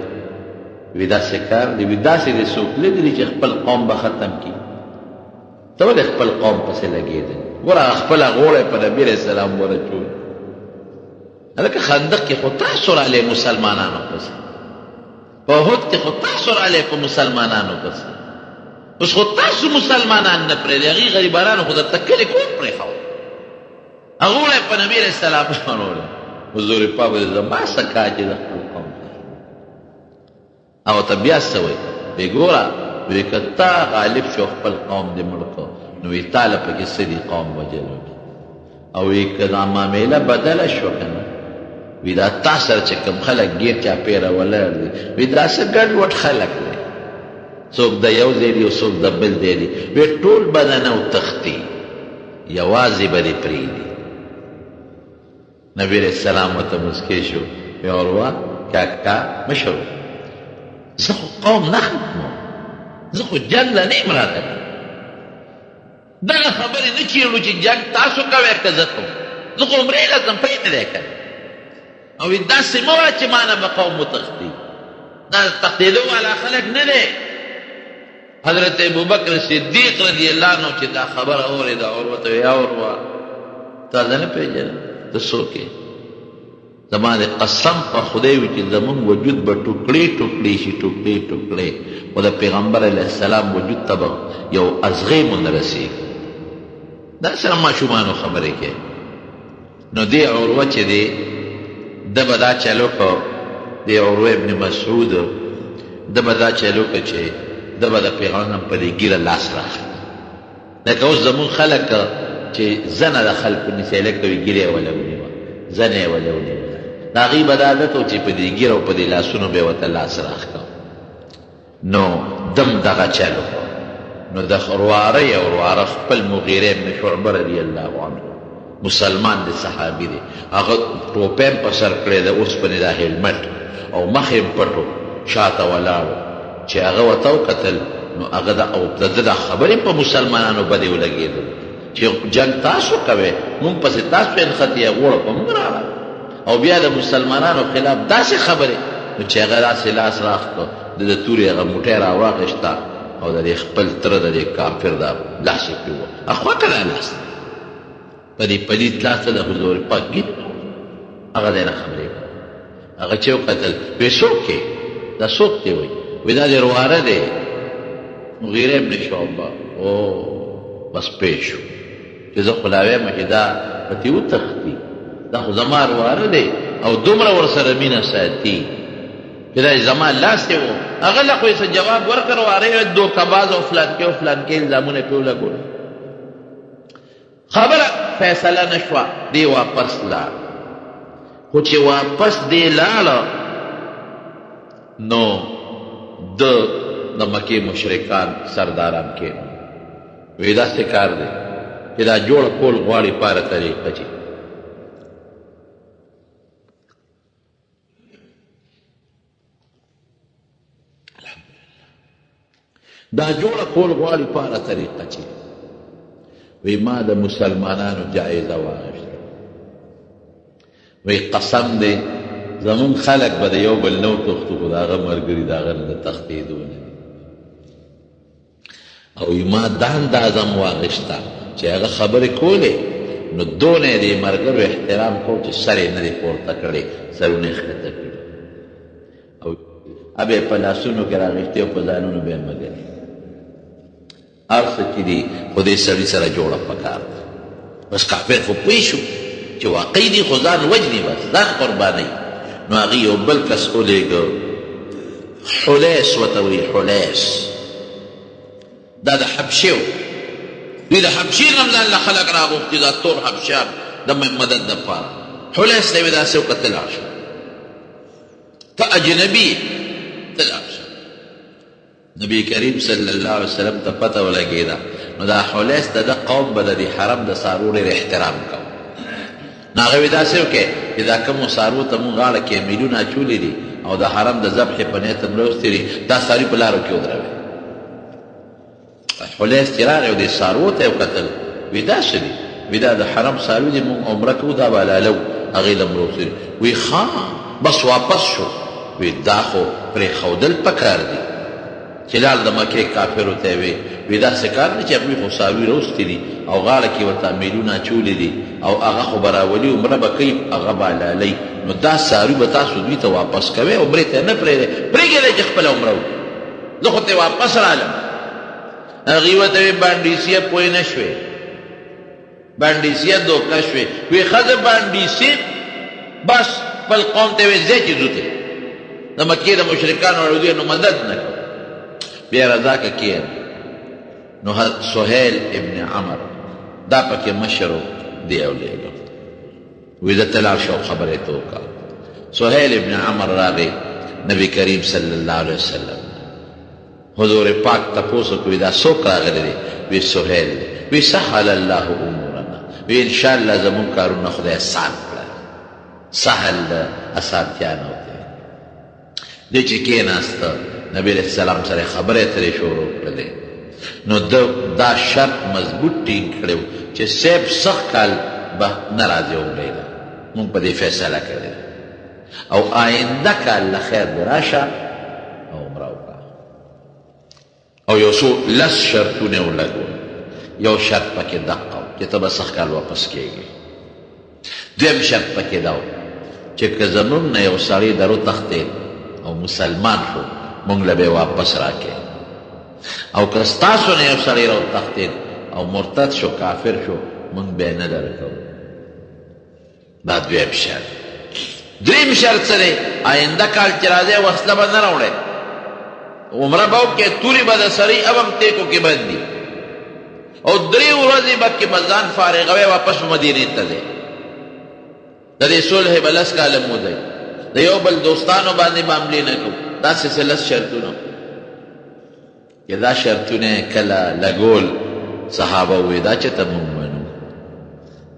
وی داسې کار دی، وی داسې دې څوک لیدلي چې خپل قوم به ختم کړي؟ ته ولې خپل قوم پسې لګېدل؟ ګوره هغه خپله غوړه په نبی علیه السلام ورچول. هلکه خندق کې خو تاسو رالی مسلمانانو پسې، په احد کې خو تاسو رالی په مسلمانانو پسې، اوس خو تاسو مسلمانان نه پرېږدئ، هغوی غریبانانو خو درته کلي کور پرېښود، هغه وړی په نبي علیه السلام وروړی. حضور پاک وایي زما څه کار چې د خپل قوم سره؟ هغه ته بیا څه وایي؟ وایي ګوره، وایي که تا غالب شو خپل قوم دې مړ کړ، نو وایي تا له پکې څه دي قوم وژلو کې؟ او وایي که دا معامله بدله شوه که نه، وایي دا تا سره چې کوم خلک ګیر چاپېره ولاړ دي، وایي دا څه ګډوډ خلک دي، څوک د یو ځای دي او څوک د بل ځای دي، وایي ټول به درنه وتښتي، یوازې به دې پرېږدي. نبی علیہ السلام ورته مسکی شو، وی عروه کاکا مشر، زه خو قوم نه ختموم، زه خو جنګ له نه یم راغلی، دغه خبرې نه چیړو چې جنګ تاسو کوئ که زه کوم، زه خو عمرې له ځم، پرې مې دی که نه. او وی داسې مه وایه چې ما نه به قوم وتښتي، دا د تښتېدو والا خلک نه دی. حضرت ابوبکر صدیق رضی الله عنه چې دا خبره اورېده، عروه ته ویې، یا عروه تا زه نه پېژنم، ته څوک یې؟ زما د قسم په خدای وي چې زمونږ وجود به ټوکړې ټوکړې شي، ټوکړې ټوکړې، خو د پیغمبر علیه السلام وجود ته به یو ازغی مو نه رسېږي. دا سره ماشومانو خبرې کوي. نو دې عروه چې دی ده به دا چل وکړ، دې عروه ابن مسعود ده به دا چل وکړ چې ده به د پیغمبر په دې ږیره لاس راخلي، لکه اوس زموږ خلک چې زنه د خلکو نیسي، لکه وي ږیره یې وله ونیوه، زنه یې وله ونیوله. د هغوی به دا عادت و چې په دې ږیره او په دې لاسونو به یې ورته لاس راښکاوه. نو دم دغه چل وکړ. نو د ورواره یې ورواره خپل مغیره ابن شعبه رضی الله عنه مسلمان دی صحابي دی هغه ټوپه هم په سر کړې د اوسپنې دا هیلمټ او مخ یې هم پټ و شاته ولاړ و چې هغه ورته وکتل نو هغه د او د ده دا خبرې په مسلمانانو بدې ولګېدل چې جنګ تاسو کوئ مونږ پسې تاسو نښتي یې غوړه په مونږ راړه او بیا د مسلمانانو خلاف داسې خبرې نو چې هغه داسې لاس راښکه د د تورې هغه موټی را واخیسته او د دې خپل تره د دې کافر دا لاس یې پرې ووهه اخوا که دا لاس په دې پلیت لاس ته د حضور پاک ګیر هغه دی نه خبرې هغه چې وکتل وی څوک یې دا څوک دی وی وی دا دې رواره دی مغیره ابن شعبه او بس پوه شو چې زه خو لا وایم چې دا به ترې وتښتي، دا خو زما ورواره دی او دومره ورسره مینه ساتي چې دا زما لاس یې و. هغه له خو یې څه جواب ورکړ، ورواره یې دوکه باز او فلانکی او فلانکی الزامونه یې پرې ولګول. خبره فیصله نه شوه، دی واپس لاړ. خو چې واپس دی لاړ نو ده د مکې مشرکان سرداران کېنول. وی دا څه کار دی چې دا جوړ کول غواړي پاره طریقه چې دا جوړ کول غواړي پاره طریقه چې وی ما د مسلمانانو جایزه واغشته وی قسم دی زمون خلک به د یو بل نو تختو خو د هغه مرګري د هغه نه تښتېدو نه دي. او ما دا اندازه هم واخیسته چې هغه خبرې کولې نو دونه یې د ملګرو احترام کو چې سر یې نه دی پورته کړی، سرونه یې ښکته کړي او به یې په لاسونو کې راغیستي او په ځانونو به یې مږلي. هر څه چې دي خو دې سړي سره جوړه پکار ده. بس کافر خو پوه شو چې واقعي دی خو ځان وژني بس ځان قربانوي. نو هغوی یو بل کس ولېږه، حلیس ورته وایي، حلیس دا د حبشې و. دوی د حبشې نه هم ځان له خلک راغوښتي، دا تور حبشیان د مدد دپاره. حلیس ته یې ویل داسې وکړه ته لاړ شه، ته اجنبي یې، ته لاړ شه. نبی کریم صلی الله علیه وسلم ته پته ولګېده نو دا حلیس د ده قوم به د دې حرم د څاروو ډېر احترام کوو نو هغه وی داسې وکړئ چې دا کومو څاروو ته مونږ غاړه کې میلونه اچولي دي او د حرم د ذبحې په نیت هم راوستي دي دا څاروي په لارو کې ودروئ. حلیس چې راغی او دې څاروو ته یې وکتل وی دا څه دي؟ وی دا د حرم څاروي دي مونږ عمره کوو دا به حلالوو هغې له هم راوستي دي. وی ښه بس واپس شو وی دا خو پرېښودل پکار دي چې لاړ د مکې کافرو ته یې وی وی داسې کار دی چې هغوی خو څاروي راوستي دي او غاړه کې ورته امیلونه اچولي دي او هغه خو به راولي عمره به کوي هغه به حلالوي نو دا څاروي به تاسو دوی ته واپس کوئ عمرې ته یې نه پرېږدئ پرېږدئ چې خپله عمره وکړي زه خو ترې واپس رالم. هغوی ورته وی بانډیسیه پوه نه شوې بانډیسیه دوکه شوې وی ښځه بانډیسي بس خپل قوم ته وی ځای چې ځو ته د مکې د مشرکانو اړودي نو مدد نه کوو بیا رضا که کېن نو سهیل ابن عمر دا پکې مشر دی او لېږه وی زه ته لاړ شه او خبرې ته وکړه. سهیل ابن عمر راغی نبی کریم صلی الله علیه وسلم حضور پاک تپوس وکړ وی دا څوک راغلی دی؟ وی سهیل دی. وی سهل الله امورنا وی ان شاء الله زموږ کارونه خدای اسان کړل. سهل د اسانتیا نه وتی. دی چې کېناسته نبی علیه السلام سره خبرې اترې شروع کړلې نو ده دا شرط مضبوط ټینګ کړی چې صیب سږ کال به نه راځې عمرې له مونږ په دې فیصله کړې ده او آینده کال له خیر دې راشه او عمره وکړه. او یو څو لس شرطونه یې ولګول، یو شرط پکې دقه و چې ته به سږ کال واپس کېږې، دویم شرط پکې دا و چې که زموږ نه یو سړی در وتښتېد او مسلمان شو موږ له به یې واپس راکړې او که ستاسو نه یو سړی راوتښتېد او مرتد شو کافر شو موږ به یې نه درکوو. دا دویم شرط. دریم شرط څه دی؟ آینده کال چې راځې وسله به نه راوړې، عمره به وکړې، تورې به د سرې اب هم تیکو کې بندي. او درې ورځې به کې به ځان فارغوې، واپس به مدینې ته ځې. د دې صلح به لس کاله موده وي، د یو بل دوستانو باندې به حملې نه کوو. داسې څه لس شرطونه چې دا شرطونه کله لګول، صحابه ووایي دا چېرته مونږ منو؟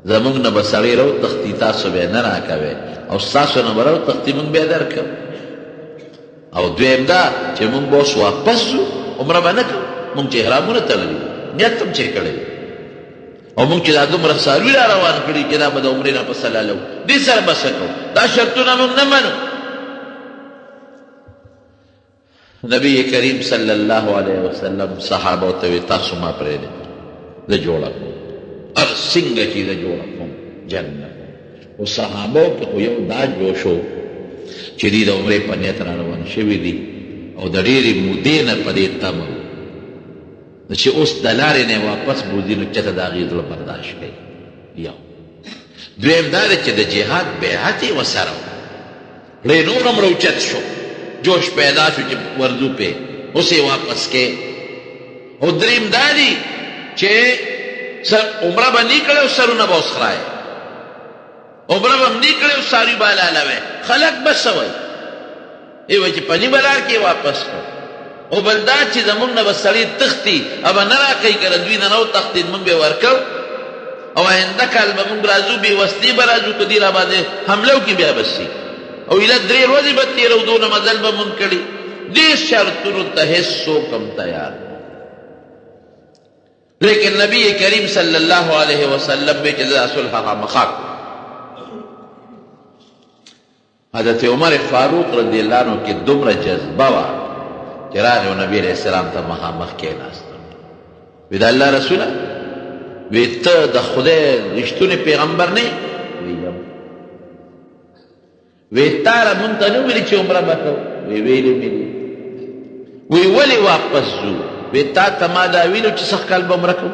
زمونږ نه به سړی راوتښتي، تاسو به یې نه راکوئ، او ستاسو نه به راوتښتي، مونږ به یې درکوو. او دویم دا چې مونږ به اوس واپس ځو، عمره به نه کوو، مونږ چې احرامونه تړلي، نیت هم چې کړی، او مونږ چې دا دومره څاروي را روان کړي چې دا به د عمرې نه پس حلالوو، دې سره به څه کوو؟ دا شرطونه مونږ نه منو. نبی کریم صلی الله علیه وسلم صحابه ته وی تاسو ما پرېږدئ، زه جوړه کوم، هر څنګه چې زه جوړه کوم جنګ نه کوم. خو صحابو کې خو یو دا جوش و چې دوی د عمرې په نیت را روان شوي دي او د ډېرې مودې نه په دې تمه وو، نو چې اوس د لارې نه واپس بوځي نو چېرته د هغې زړه برداشت کوي. یو دویم دا دی چې د جهاد بیعت یې ورسره و، ړې نور هم راوچت شو، جوش پیدا شو چې ورځو پې، اوس یې واپس کې. او دریم دا دي چې سر عمره به نه کړې او سرونه به اوس خرایې، عمره به هم نه کړې او څاروي به حلالوې، خلک به څه وایي؟ ای وایي چې په نیمه لار کې واپس کړو. او بل دا چې زمونږ نه به سړی تښتي او به نه راکوي، که له دوی نه نه وتښتېد مونږ به یې ورکړو، او آینده کال به مونږ راځو، بې وسلې به راځو، که دوی راباندې حمله وکړي بیا به څه؟ او ایله درې ورځې به تېرو، دونه مزل به مونږ کړي. دې شرطونو ته هېڅ څوک هم تیار نه. لیکن نبی کریم صلی الله علیه وسلم به چې دا صلح خامخا کوم. حضرت عمر فاروق رضی الله عنه کې دومره جذبه وه چې راغی او نبی علیه السلام ته مخامخ کېناست. وی د الله رسوله، وی ته د خدای رښتونی پیغمبر نه؟ وی یم. وی تا را مونږ ته نه ویلي چې عمره به کوو؟ وی ویلي مې دي. وی ولې واپس ځو؟ وی تا ته ما دا ویلو چې سږ کال به عمره کوو؟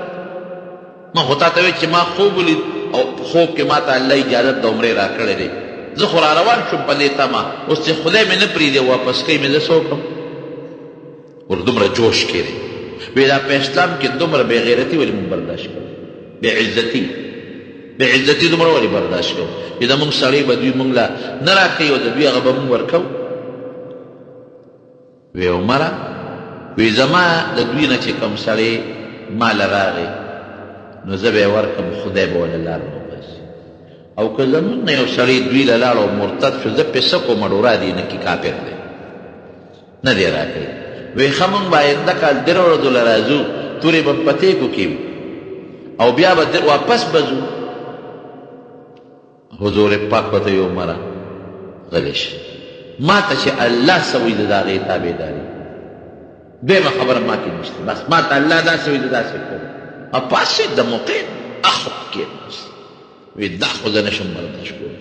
ما خو تاته ویل چې ما خوب ولید او په خوب کې ماته الله اجازت د عمرې راکړی دی، زه خو را روان شوم په دې تمه، اوس چې خدای مې نه پرېږدي او واپس کوي مې، زه څه وکړم؟ ور دومره جوش کې دی. وی دا په اسلام کې دومره بې غیرتي ولې مونږ برداشت کوو؟ بې عزتي، بې عزتي دومره ولې برداشت کوو چې د مونږ سړی به دوی مونږ له نه راکوي او د دوی هغه به مونږ ورکوو؟ وی عمره، وی زما د دوی نه چې کوم سړی مال راغی نو زه به یې ورکړم، خدای به وله لار نه وباسي، او که زمونږ نه یو سړی دوی له لاړ او مرتد شو، زه پې څه کوم؟ ډورا دې نه کړي، کافر دی، نه دی راکړي. وی ښه مونږ به آینده کال درې ورځو له راځو، تورې به په تېږو کې وي او بیا به واپس به ځو. حضور پاک ورته وویل، عمره غلی شه، ما ته چې الله څه وایي زه د هغې تابعداري کوم، دویمه خبره ما کې نشته، بس ما ته الله داسې وایي زه داسې کوم. او پاڅېد د موقع اخو کېناست، وی دا خو زه نشم برداشت کولی.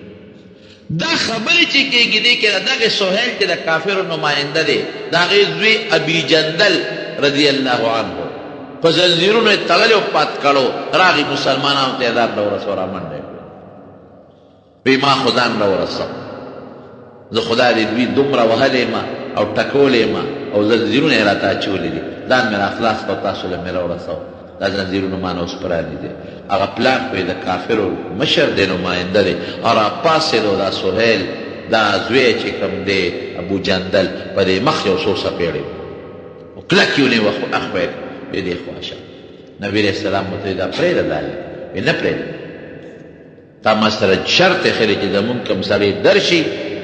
دا خبرې چې کېږي دې کې د دغې سهیل چې د کافرو نماینده دی، د هغې زوی ابي جندل رضی الله عنه په زنځیرونو یې تړلی او پات کړو، راغی مسلمانانو ته یې ځان راورسوه، رامنډه یې کړه، وی ما خو ځان راورسوه، زه خدای دې دوی دومره وهلی یم او ټکولی یم او زنځیرونه یې راته اچولي دي، ځان مې راخلاص کړ او تاسو له مې راورسوه، دا زنځیرونه ما نه اوس پرانیزئ. هغه پلار خو یې د کافرو مشر دی، نماینده دی، او راپاڅېد او دا سهیل دا زوی چې کوم دی ابو جندل په دې مخ یو څو څپېړې او کلک یې ونیوه، خو اخوا یې کړ، وی دې خوا شه. نبي علیه السلام ورته وویل دا پرېږده دا هلک. وی نه پرېږدم، تا ما سره شرط ایښی دی چې زمونږ کوم سړی درشي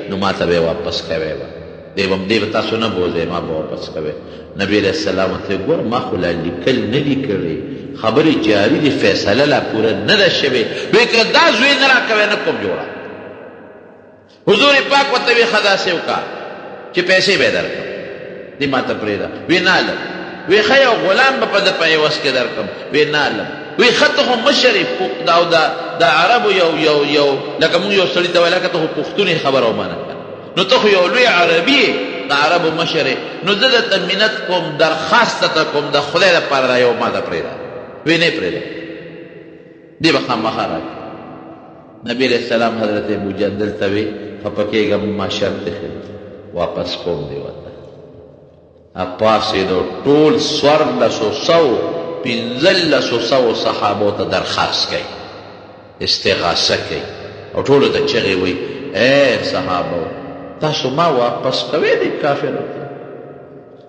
نو ما ته به یې واپس کوې، به دی به دی به تاسو نه بوځئ، ما به واپس کوې. نبي علیه السلام ورته وویل ګوره ما خو لا لیکل نه دي کړي، خبرې جاري دي، فیصله لا پوره نه ده شوې. وی که دا زوی نه راکوې نه کوم جوړه. حضور پاک ورته وی ښه داسې وکړه چې پیسې به درکړم، دې ماته پرېږده. وی نه الم. وی ښه یو غلام به په ده په عوض کې درکړم. وی نه الم. وی ښه ته خو مشر یې، دا او دا د عربو یو یو یو لکه مونږ یو سړي ته وایو لکه ته خو پښتون یې خبره ومنه که نو ته خو یو لوی عربي یې، د عربو مشر یې، نو زه درته منت کوم، درخواست درته کوم، د خدای لپاره دا یو ماته پرېږده. وی نه یې پرېږدم، دی به خامخا راکړي. نبی علیه السلام حضرت ابو جندل ته وی خفه کېږه مه ما شرط ایښی دی واپس کوم دې ورته. پاڅېدو ټول څوارلسو سوو پنځلسو سوو صحابو ته درخواست کوي، استغاثه کوي او ټولو ته چغې وهي، ای صحابو! تاسو ما واپس کوئ دې کافرو ته؟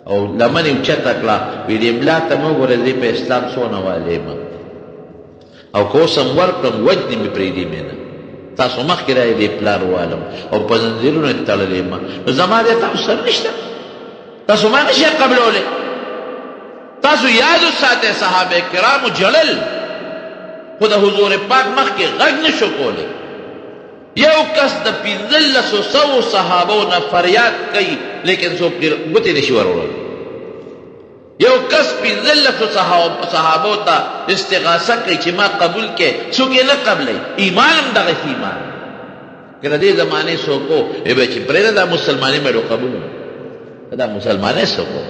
او لمن یې اوچته کړه، وی دې ملا ته مه وګوره، زه په اسلام څونه والی یم او که اوس هم ورکړم وژني مې، پرېږدي مې نه. تاسو مخکې راځئ دې پلار والم او په زنځیرونو یې تړلی یم، نو زما دی تاسو سره نشته، تاسو ما نشئ قبلولی. تاسو یاد وساتئ صحابه کرامو ژړل خو د حضور پاک مخکې غږ نشو کولی. یو کس د پنځلسو سوو صحابو نه فریاد کوي لیکن څوک پرې ګوتې نشي وروړلی. یو کس پنځلسو صحابو ته استغاثه کوي چې ما قبول کړئ، څوک یې نه قبلوي. ایمان هم دغسې ایمان دی. که د دې زمانې څوک و، وایي به چې پرېږده دا مسلماني مې قبول نه، دا مسلمانۍ څوک و؟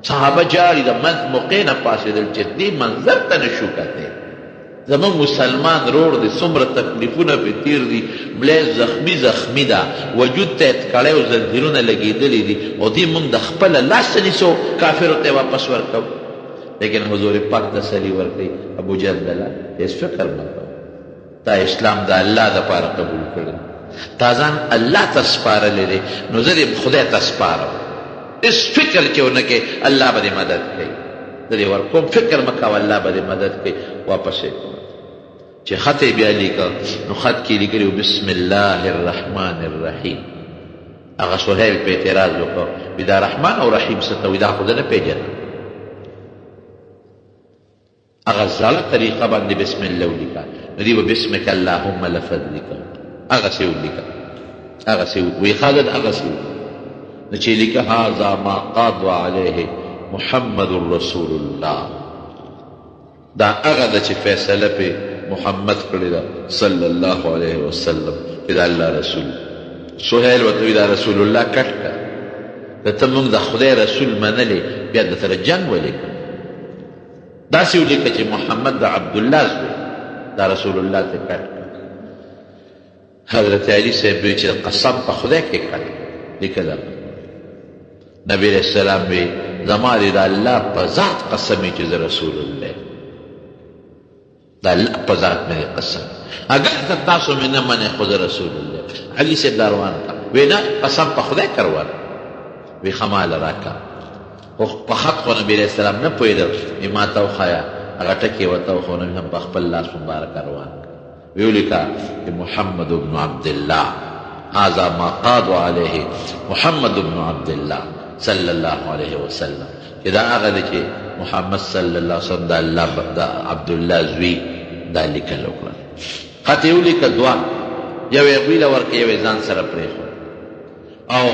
صحابه جاړي د منځ موقع نه پاڅېدل چې دې منظر ته نه شو کتی. زموږ مسلمان رور دی څومره تکلیفونه پې تیر دي، ملا یې زخمي زخمي ده، وجود ته یې تکړۍ او زنځیرونه لګېدلي دي او دی موږ د خپله لاسه نیسو کافرو ته یې واپس ورکوو. لیکن حضور پاک تسلي ورکوي، ابو جندله هېڅ فکر مه کوه. تا اسلام د الله لپاره قبول کړی، تا ځان الله ته سپارلی دی، نو زه دې خدای ته سپارم. هېڅ فکر چې ونه کړې، الله به دې مدد کوي. زه دې ورکوم، فکر مه کوه، الله به دې مدد کوي. واپس یې کړه. چې خط یې بیا لیکه، نو خط کې یې لیکلي وو، بسم الله الرحمن الرحیم. هغه سهیل په اعتراض وکړ، وي دا رحمان او رحیم څه ته وایي، دا خو زه نه پېژنم. هغه زړه طریقه باندې بسم الله ولیکه، نو دی به بسمک اللهم لفظ لیکه، هغسې ولیکه، هغسې وی خالد هغسې ولیکه. نو چې لیکه هذا ما قاد علیه محمد رسول الله، دا هغه ده چې فیصله پې محمد کړې ده صلی الله علیه وسلم، چې دا الله رسول. سهیل ورته وی دا رسول الله کټ که، که ته موږ د خدای رسول منلې بیا د سره جنګ ولې کوې؟ داسې ولیکه چې محمد د عبدالله زوی دا رسول الله ته کټ کړ. حضرت علي صاحب وی چې قسم په خدای کې کټ لیکه دا. نبی علیہ السلام وی زما دې د الله په ذات قسم چې زه رسول الله، د الله په ذات مې قسم، اګر که تاسو مې نه منئ خو زه رسول الله. علي صاحب دا روان کړه، وی نه قسم په خدای کروان، وی ښه ماله راکړه. خو په خط خو نبی علیه السلام نه پوهېده، وی ما ته وښیه، هغه ټکی یې ورته وښود، نبی هم په خپل لاس مبارک روان کړ، وی ولیکه چې محمد بن عبدالله، هذا ما قاد علیه محمد بن عبدالله صلی الله علیه وسلم، چې دا هغه دی چې محمد صلی الله علیه وسلم د الله د عبدالله زوی دا لیکل وکړل. خط یې ولیکه دوه، یو یې هغوی له ورکړ، یو یې ځان سره پرېښود. او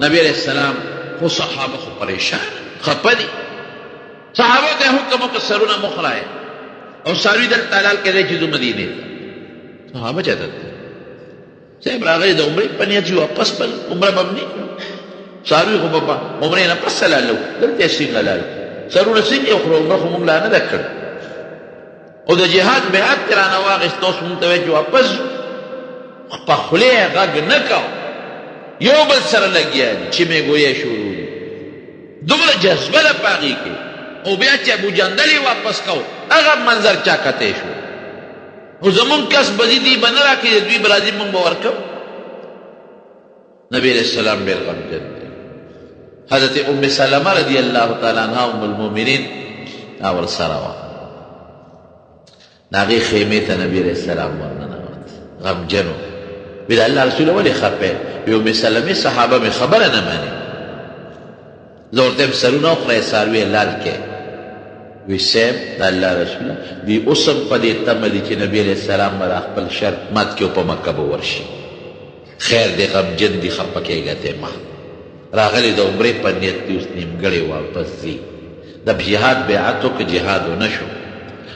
نبی علیه السلام خو صحابه خو پریشان خپه دي، صحابه ته حکم وکړ سرونه مو خرایه او څاروي دلته حلال کړئ چې ځو مدینې ته. صحابه چاته صاحب راغلی د عمرې په نیت چې واپس به عمره به هم نه کړو، څاروي خو به په عمرې نه پس حلالو، دلته یې څنګه حلال سرونه څنګه وخورو، عمره خو مونږ لا نه ده کړې او د جهاد بیعت ترې رانه واخیست، اوس مونږ ته وایي چې واپس ځو. په خوله یې غږ نه کاوه، یو بل سره لګیا دي چې مې ګویې شروع دي، دومره جذبه ده په هغې کې. او بیا چې ابو جندل یې واپس کاوه، هغه منظر چا کتی شو؟ خو زمونږ کس به ځي، دوی به نه راکوي، دوی به راځي مونږ به ورکوو. نبی علیہ السلام ډېر غمجن دی. حضرت ام سلمه رضی الله تعالی عنها ام المؤمنین دا ورسره وه. د هغې خیمې ته نبی علیه السلام ورننوت، غمجن و. وی د الله رسوله ولې خپه یې؟ وی ام سلمې صحابه مې خبره نه مني، زه ورته وایم سرونه وخورئ څاروي حلال کړئ. وی صاحب د الله رسوله دوی اوس هم په دې تمه دي چې نبی علیه السلام به دا خپل شرط مات کړي او په مکه به ورشي. خیر دی غمجن دي خپه کېږه ته مه. راغلی د عمرې په نیت دی اوس نیمګړی واپس ځي. د جهاد بیعت وکړ جهاد ونه شو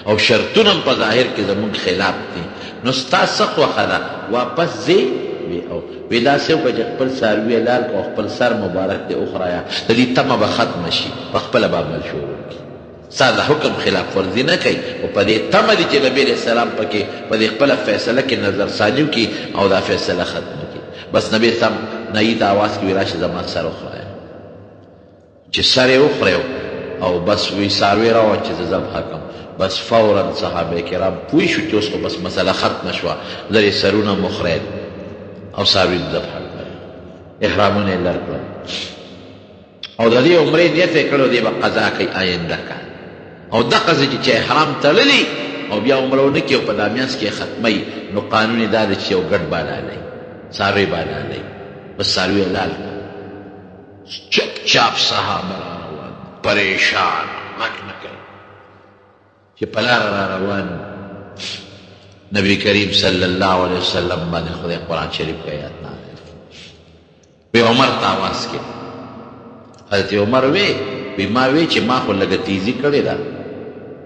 او شرطونه هم په ظاهر کې زموږ خلاف دي نو ستا څه خوښه ده واپس ځې؟ وی او. وی داسې وکړه چې خپل څاروي حلال کړه او خپل سر مبارک دې وخرایه د دې تمه به ختمه شي په خپله به عمل شروع کړي. ستا د حکم خلاف ورزي نه کوي خو په دې تمه دي چې نبي علیه السلام پکې په دې خپله فیصله کې نظر ثاني وکړي او دا فیصله ختمه کړي. بس نبي علیه السلام نايي ته اواز کړي وي راشه زما سر وخرایه. چې سر یې وخریو او بس وی څاروی راوړه چې زه ذبح کړم. بس فورا صحابه کرام پوه شو چې اوس خو بس مسله ختمه شوه، زر یې سرونه هم وخریل او څاروي هم ذبح کړل، احرامونه یې لر کړل او د دې عمرې نیت یې کړی دی به قضا کوي آینده کال. او دقسې چې چا احرام تړلی او بیا عمره ونه کړي او په دا میاشت کې یې ختموي، نو قانون یې دا دی چې یو ګډ به حلالوي، څاروی به حلالوي، بس څاروي حلال کړه. چپ چاپ صحابه را روان، پریشان، غږ نه کوي. چې په لاره را روان نبی کریم صلی الله علیه وسلم باندې خدای قرآن شریف کې آیات نازل وی عمر ته اواز کې حضرت عمر وی وی ما وی چې ما خو لږه تیزی کړې ده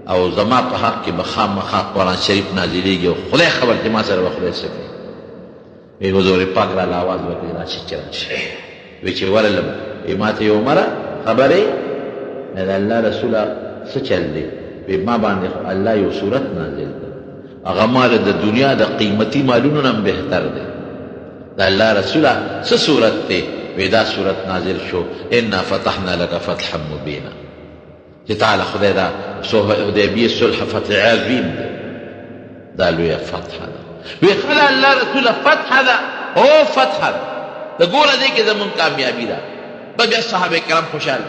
او زما په حق کې به خامخا قرآن شریف نازلېږي او خدای خبر چې ما سره به خدای څه کوي. وی حضور پاک را لاواز وکړي راشي چې راشي. وی چې ورلم وی ما ته عمره خبرې نه د الله رسوله څه چل دی؟ وی ما باندې خو الله یو صورت نازل کړ، هغه مال د دنیا د قیمتي مالونو نه هم بهتر دی. د الله رسوله څه صورت دی؟ وی دا صورت نازل شو، انا فتحنا لک فتحا مبینا، چې تعالی خدای دا حدیبیه صلح فتح عظیم دی، دا لویه فتح ده. وی خلا الله رسوله فتح ده، او فتح ده، د ګوره دې کې زمونږ کامیابي ده. به بیا صحابه کرام خوشحاله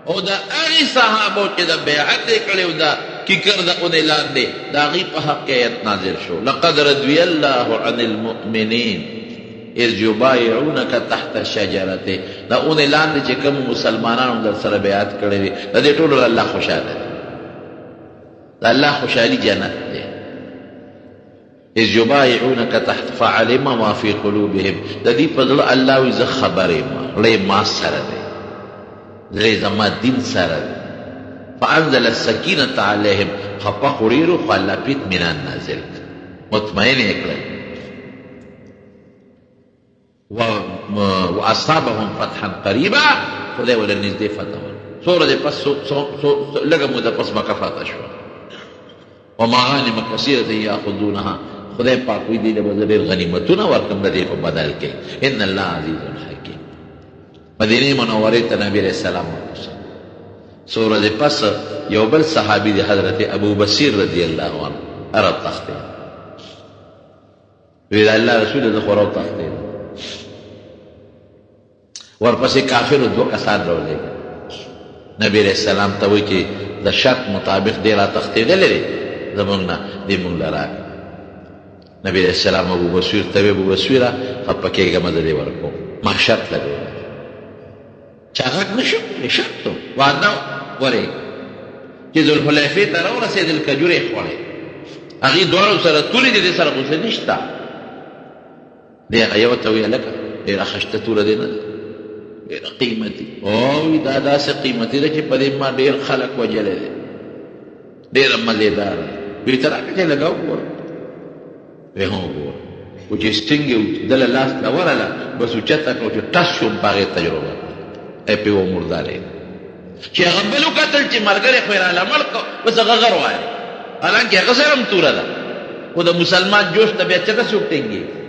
او د هغې صحابو چې د بیعت یې کړی او د کیکر د اونې لاندې د هغوی په حق کې آیت نازل شو، لقد رضی الله عن المؤمنین اذ یبایعونک تحت الشجرة. د اونې لاندې چې کوم مسلمانانو در سره بیعت کړی دی، د دې ټولو له الله خوشحاله دی. د الله خوشحالي جنت دی. اذ یبایعونک تحت فعلم ما فی قلوبهم، د دې په زړه الله وایي زه خبر یم، زړه یې ما سره دی، زړه یې زما دین سره دی. فانزل السکینة علیهم، خپه خو ډېر وو خو الله پرې اطمینان نازل کړ، مطمئن یې کړل. واصابهم فتحا قریبا، خدای ولا نږدې فتح ورکړه. څو ورځې پس، لږه موده پس مکه فتح شوه. ومغانم کثیرة یاخذونها، خدای پاک وایي دې له به زه ډېر غنیمتونه ورکړم د دې په بدل کې. ان الله عزیز حکیم. مدینې منورې ته نبی علیه السلام واپس څو ورځې پس یو بل صحابي دی حضرت ابو بصیر رضی الله عنه عرب تښتېد. وی د الله رسول زه خو راوتښتېدم. ورپسې کافرو دوه کسان راولېږل، نبی علیه السلام ته وایي چې د شرط مطابق دی را تښتېدلی دی زمونږ نه، دی مونږ له راکړه. نبی علیه السلام ابو بصیر ته وی، ابو بصیره خفه کېږه مه، زه دې ورکوم، ما شرط لګولی دی. چا غږ نه شو کولی، شرط و، وعده ورېږه. چې ذوالحلیفې ته راورسېدل کجورې یې خوړې، هغوی دواړو سره تورې دي، دې سره خو څه نشته. دی هغه یوه ته وایي، هلکه ډېره خشته توره دې نه ده، ډېره قیمتي. او دا داسې قیمتي ده چې په دې ما ډېر خلک وژلی دی، ډېره مزېداره ده. وایي ته راکړه چې لږه وګوره. وایي هم وګوره. خو چې څنګه دله لاس ته ورغله، بس اوچته کړه، چې ټس شو، په هغې تجربه کړه، ای پې ومردارې. چې هغه بل وکتل چې ملګری خو یې راله مړ کړ، بس هغه غر والي، حالانکه هغه سره هم توره ده، خو د مسلمان جوش ته بیا چېرته څوک ټینګېږي.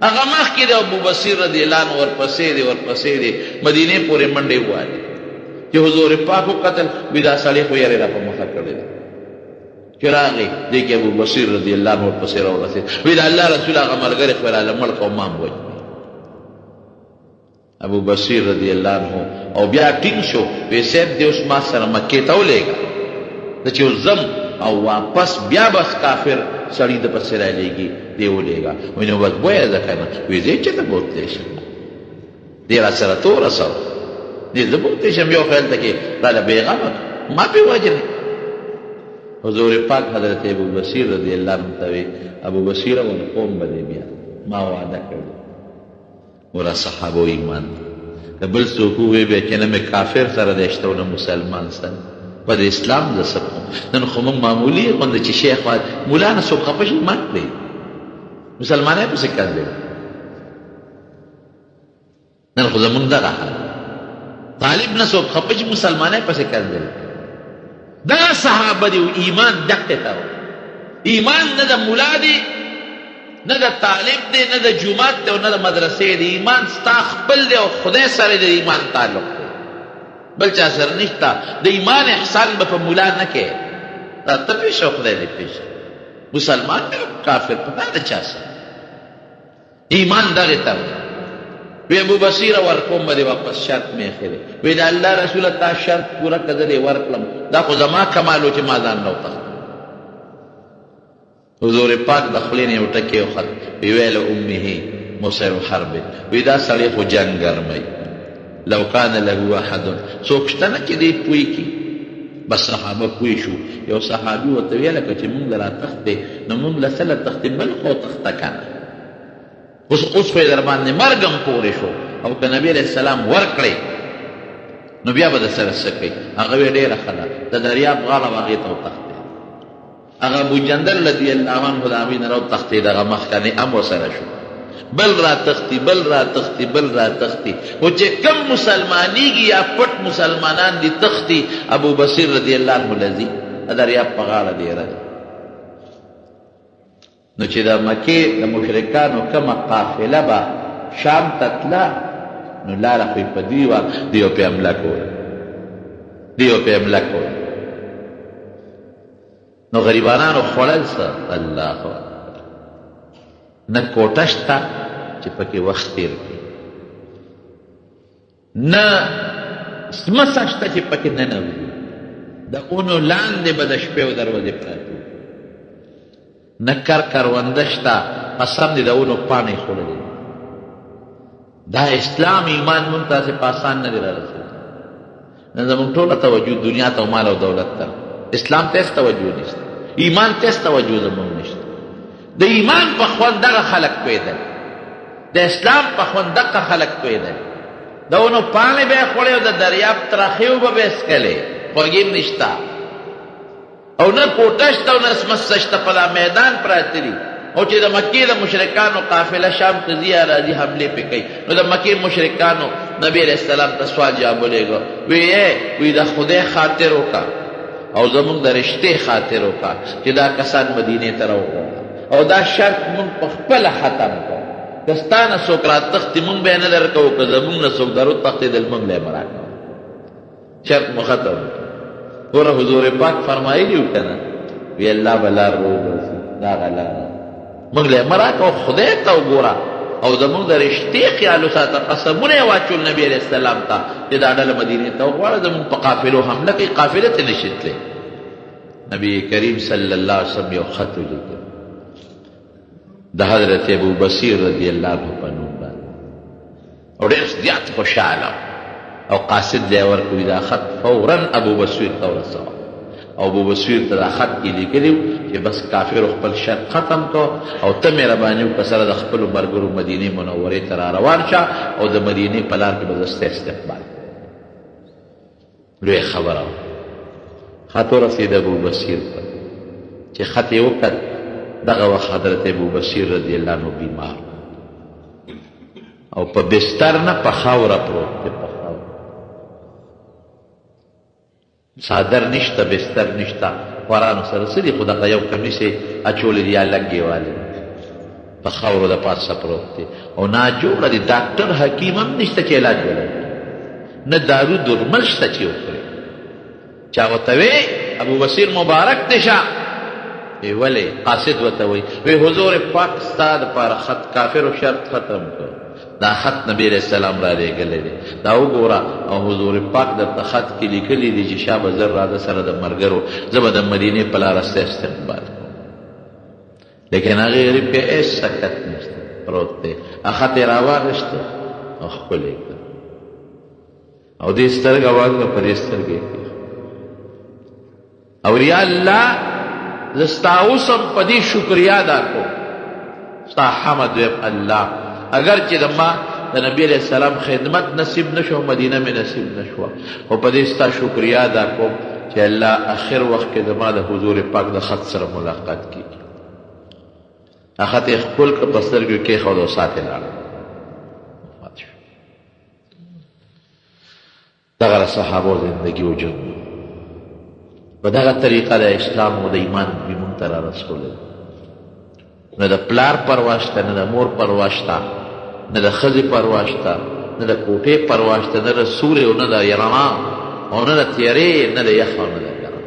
هغه مخکې دی، ابو بصیر رضی الله عنه ورپسې دی، ورپسې دی، مدینې پورې منډې ووهلې. چې حضور پاک وکتل، وی دا سړی خو یې را په مخه کړی دی. چې راغی دې کې ابو بصیر رضی الله عنه ورپسې راورسېد، وی د الله رسول هغه ملګری خو یې راله مړ کړ او ما هم وژني. ابو بصیر رضی الله عنه او بیا ټینګ شو، وی صاحب دې اوس ما سره مکې ته ولېږه، زه چې اوس ځم او واپس بیا بس کافر سړي د پسې رالېږي، دې ولېږه. وی نو بس بویه ځه که نه، وی زه یې چېرته بوتلی شم، دې را سره ته ورسوه، دې زه بوتلی شم، یو خو هلته کې راله بېغمه کړه، ما پرې وژنې. حضور پاک حضرت ابو بصیر رضی الله عنه ته وی، ابو بصیره ورکوم به دې بیا، ما وعده کړې. ګوره صحابو ایمان ته که بل څوک ووایي بیا چې نه مې کافر سره دی شته او نه مسلمان سره، په دې اسلام زه څه کوم؟ نن خو موږ معمولي غوندې چې شیخ مولا نه څوک خفه شي ایمان پرېږدي، مسلمانۍ پسې کنځل. نن خو زمونږ دغه حال، طالب نه څوک خفه شي مسلمانۍ پسې کنځل. دا صحابه دی ایمان دقه ته، ایمان نه د مولا دی، نه د طالب دی، نه د جومات دی او نه د مدرسې دی. ایمان ستا خپل دی او خدای سره د ایمان تعلق دی. بل چا سره نشته. د ایمان احسان به په مولا نه کې، دا ته پېښ او خدای دې پېښ، مسلمان دی کافر په دا د چا سره ایمان دغه ته وی. ابو بصیر ورکوم به واپس، شرط مې ایښی دی. وی د الله رسوله، تا شرط پوره که زه دې ورکړم، دا خو زما کمال و چې ما ځان نه وتښتوم. حضور پاک د خولې نه یو ټکی وخت، وی ویل امه مسر حرب، وی دا سړی خو جنګ ګرموي، لو کان له احد، څوک شته نه چې دی پوه کړي؟ بس صحابه پوه شو. یو صحابي ورته ویل، لکه چې مونږ له راتښتې نو مونږ له څه له تښتې، بل خو تښته که نه. اوس اوس خو یې در باندې مرګ هم پورې شو، او که نبي علیه السلام ورکړې نو بیا به د سره څه کوي؟ هغه وی ډېره ښه ده، د دریاب غاړه به هغې ته وتښتېد. هغه ابو جندل رضی الله عنه د هغوی نه راوتښتېد، هغه مخکنی هم ورسره شو. بل را تښتي، بل را تښتي، بل را تښتي، خو چې کم مسلمانېږي یا پټ مسلمانان دي تښتي، ابو بصیر رضی الله عنه لذي د دریاب په غاړه دېره دی. نو چې د مکې د مشرکانو کومه قافله به شام ته تله، نو لاره خو یې په دوی وه، دوی به پرې حمله کوله، دوی به پرې حمله کوله. نو غریبانانو خوړل څه؟ الله اکبر! نه کوټه شته چې پکې وخت تېر کړي، نه سمڅه شته چې پکې ننوځي، د اونو لاندې به د شپې او د ورځې پراته وو. نه کر کرونده شته، قسم دې د ونو پاڼې خوړلې. دا اسلام ایمان مونږ ته هسې په اسان نه دی رارسېدلی. نن زموږ ټوله توجه دنیا ته او مال او دولت ته، اسلام ته هېڅ توجه نشته، ایمان ته هېڅ توجه زموږ نشته. د ایمان په خوند دغه خلک پوهېدل، د اسلام په خوند دغه خلک پوهېدل. د ونو پاڼې به یې خوړې او د دریاب ترخې اوبه به یې څښلې، خوږې هم نشته او نه کوټه شته او نه سمڅه شته، په دا میدان پراته دي. او چې د مکې د مشرکانو قافله شام ته ځي یا راځي، حملې پرې کوي. نو د مکې مشرکانو نبي علیه السلام ته سوال جواب ولېږه، وی ای وی د خدای خاطر وکړه او زموږ د رشتې خاطر وکړه چې دا کسان مدینې ته راوغواړه، او دا شرط موږ په خپله ختم کړو. که ستا نه څوک راتښتي موږ به یې نه درکوو، که زموږ نه څوک دروتښتېدل موږ له یې مه راکوه، شرط مو ختم. ګوره حضور پاک فرمایلی و که نه، وی الله به لار روباسي، دا هغه لاره موږ له مه راکوه، خدای ته وګوره او زموږ د رشتې خیال وساته. قسمونه یې واچول نبي علیه السلام ته چې دا ډله مدینې ته وغواړه، زموږ په قافلو حمله کوي، قافله ته نشي تللی. نبی کریم صلی الله علیه وسلم یو خط ولیکل د حضرت ابو بصیر رضی الله عنه په نوم باندې، او ډېر زیات خوشحاله، او قاصد له ورکوي، دا خط فورا ابو بصیر ته ورسوه. او ابو بصیر ته دا خط کې لیکلی چې بس کافر خپل شرط ختم کو، او ته مهرباني وکړه سره د خپلو ملګرو مدینې منورې ته را روان شه، او د مدینې په لار کې به زه ستا استقبال. لویه خبره وه. خط ورسېد ابو بصیر ته، چې خط یې وکت، دغه وخت حضرت ابو بصیر رضی الله عنه بیمار او په بستر نه، په خاوره پروت دی، په خاوره، څادر نشته، بستر نشته، خوارانو سره څه دي، خو دغه یو کمیس یې اچولی دی یا لنګ یې والی، په خاورو د پاسه پروت دی او ناجوړه دی. ډاکټر حکیم هم نشته چې علاج ولري، نه دارو درمل شته چې وخوري. چا ورته وی ابو بصیر مبارک دې شه. وی ولې؟ قاصد ورته وی، وی حضور پاک ستا دپاره خط، کافرو شرط ختم کړ، دا خط نبی علیه السلام را لېږلی دی، دا وګوره، او حضور پاک درته خط کې لیکلي دي چې شابه زر راځه سره د ملګرو، زه به د مدینې په لاره ستا استقبال کوم. لیکن هغه غریب کې هیڅ سکت نشته، پروت دی. خط یې راواخیسته او ښکل یې کړ، او دې سترګه ورکړه، په دې سترګه یې کړه، او یا الله زه ستا اوس هم په دې شکریا ادا کوم، ستا حمد وایم الله، اگر چې د ما د نبی علیه السلام خدمت نصیب نشو، مدینه مې نصیب نشوه، خو په دې ستا شکریا ادا کوم چې الله اخر وخت کې زما د حضور پاک د خط سره ملاقات کیږي. خط یې ښکل کړ، په سترګو کېښود او ساتې لاړ، وفات شو. دغه د صحابو زندګي او ژوند په دغه طریقه د اسلام او د ایمان بي مونږ ته را رسولی. نه د پلار پروا شته، نه د مور پروا شته، نه د ښځې پروا شته، نه د کوټې پروا شته، نه د سورې او نه د رڼا. او نه د تیارې، نه د یخ او نه د ګرم.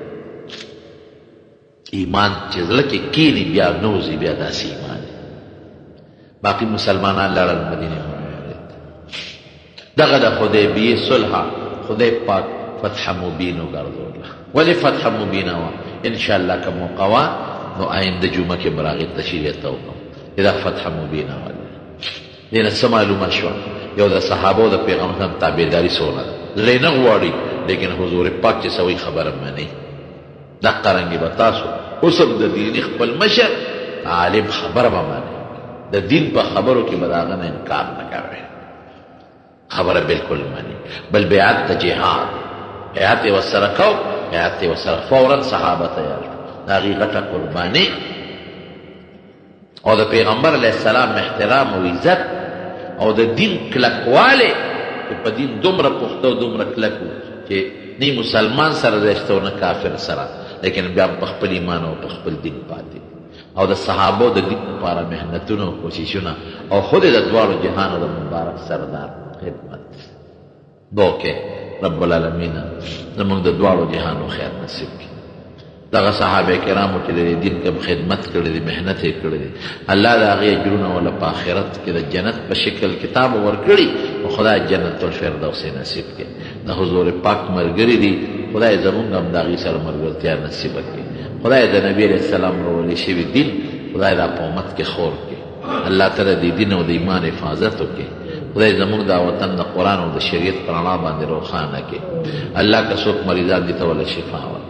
ایمان چې زړه کې کینی بیا نه وځي، بیا داسې ایمان دی. باقي مسلمانان لاړل مدینې منورې ته. دغه د حدیبیې صلح خدای پاک فتح مبین وګرځوله. ولې فتح مبینه وه؟ انشاءالله که موقع وه نو آینده جمعه کې به راغې تشریح ته وکړم چې دا فتح مبینه ولې. دې نه څه معلومه شوه؟ یو د صحابو د پیغمبر صلی الله علیه وسلم تابعداري څونه ده، زړه یې نه غواړي لیکن حضور پاک چې څه وایي خبره مني. دقه رنګې به تاسو اوس هم د دیني خپل مشر عالم خبره به منئ، د دین په خبرو کې به د هغه نه انکار نه کوئ، خبره بالکل مني. بل بیعت د جهاد، بیعت یې ورسره کو، بیعت یې ورسره فورا صحابه تیار شو، د هغې غټه قرباني او د پیغمبر علیه السلام احترام او عزت او د دین کلکوالی چې په دین دومره پخته او دومره کلک وو چې نه مسلمان سره ځای شته او نه کافر سره، لیکن بیا هم په خپل ایمان او په خپل دین پاتې. او د صحابو د دین لپاره محنتونه او کوششونه او خود د دواړو جهانو د مبارک سردار خدمت. دوکه رب العالمین زموږ د دواړو جهانو خیر نصیب کړي. دغه صحابه کرامو چې د دین کوم خدمت کړی دی، محنت یې کړی دی، الله د هغې اجرونه وله په آخرت کې د جنت په شکل کتاب ورکړي او خدای جنت الفردوس یې نصیب کړي. د حضور پاک ملګري دي، خدای زمونږ هم د هغوی سره ملګرتیا نصیب کړي. خدای د نبي علیه السلام راوړل شوی دین خدای دا په امت کې خور کړي. الله تعالی د دین او د ایمان حفاظت وکړي. خدای زموږ دا وطن د قرآن او د شریعت په رڼا باندې روښانه کړي. الله که څوک مریضان دي ته وله شفا ورکړي.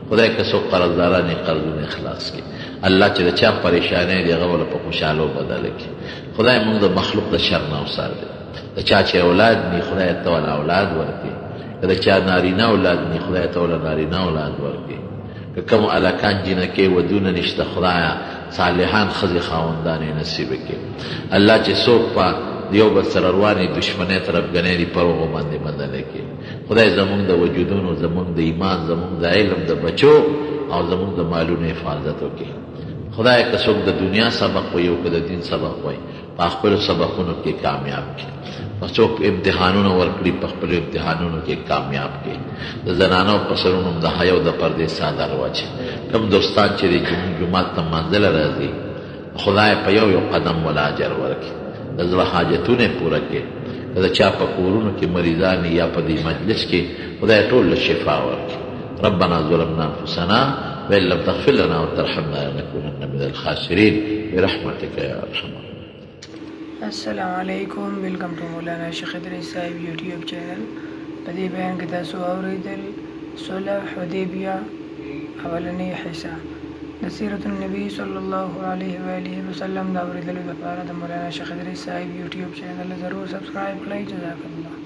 خدای که څوک قرضداران یې قرضونه خلاص کړي. الله چې د چا پریشانۍ دي هغه وله په خوشحالو بدله کړي. خدای موږ د مخلوق د شر نه وساتي. د چا چې اولاد نی خدای ته وله اولاد ورکړي. که د چا نارینه اولاد نی خدای ته وله نارینه اولاد ورکړي. که کوم هلکان جینکې ودونه نشته خدایا صالحان ښځې خاوندان یې نصیب کړي. الله چې څوک په یو بل سره روانې دښمنۍ تربګنۍ دي پر هغو باندې بدله کړي. خدای زمونږ د وجودونو، زمونږ د ایمان، زمونږ د علم، د بچو او زمونږ د مالونو حفاظت وکړي. خدای که څوک د دنیا سبق وایي او که د دین سبق وایي په خپلو سبقونو کې کامیاب کړي. که څوک امتحانونه ورکړي په خپلو امتحانونو کې کامیاب کړي. د زنانو په سرونو هم د حیا او د پردې څادر واچوي. کوم دوستان چې د جومات ته لمانځله راځي خدای په یو یو قدم ولا اجر ورکړي، د زړه حاجتونه یې پوره کړي. که د چا په کورونو کې مریضان وي یا په دې مجلس کې خدای ټول له شفا ورکړي. ربنا ظلمنا انفسنا وان لم تغفر لنا وترحمنا لنكونن من الخاسرین برحمتک یا ارحم الراحمین. السلام علیکم ویلکم ټو مولانا شیخ ادریس صاحب یوټیوب چینل. په دې بیان کې تاسو واورېدل صلح حدیبیه اولنۍ حصه د سیرت النبی صلی الله علیه و آله وسلم د اورېدلو لپاره د مولانا شیخ ادریس صاحب یوټیوب چینل ضرور سبسکرایب کړئ. جزاک الله.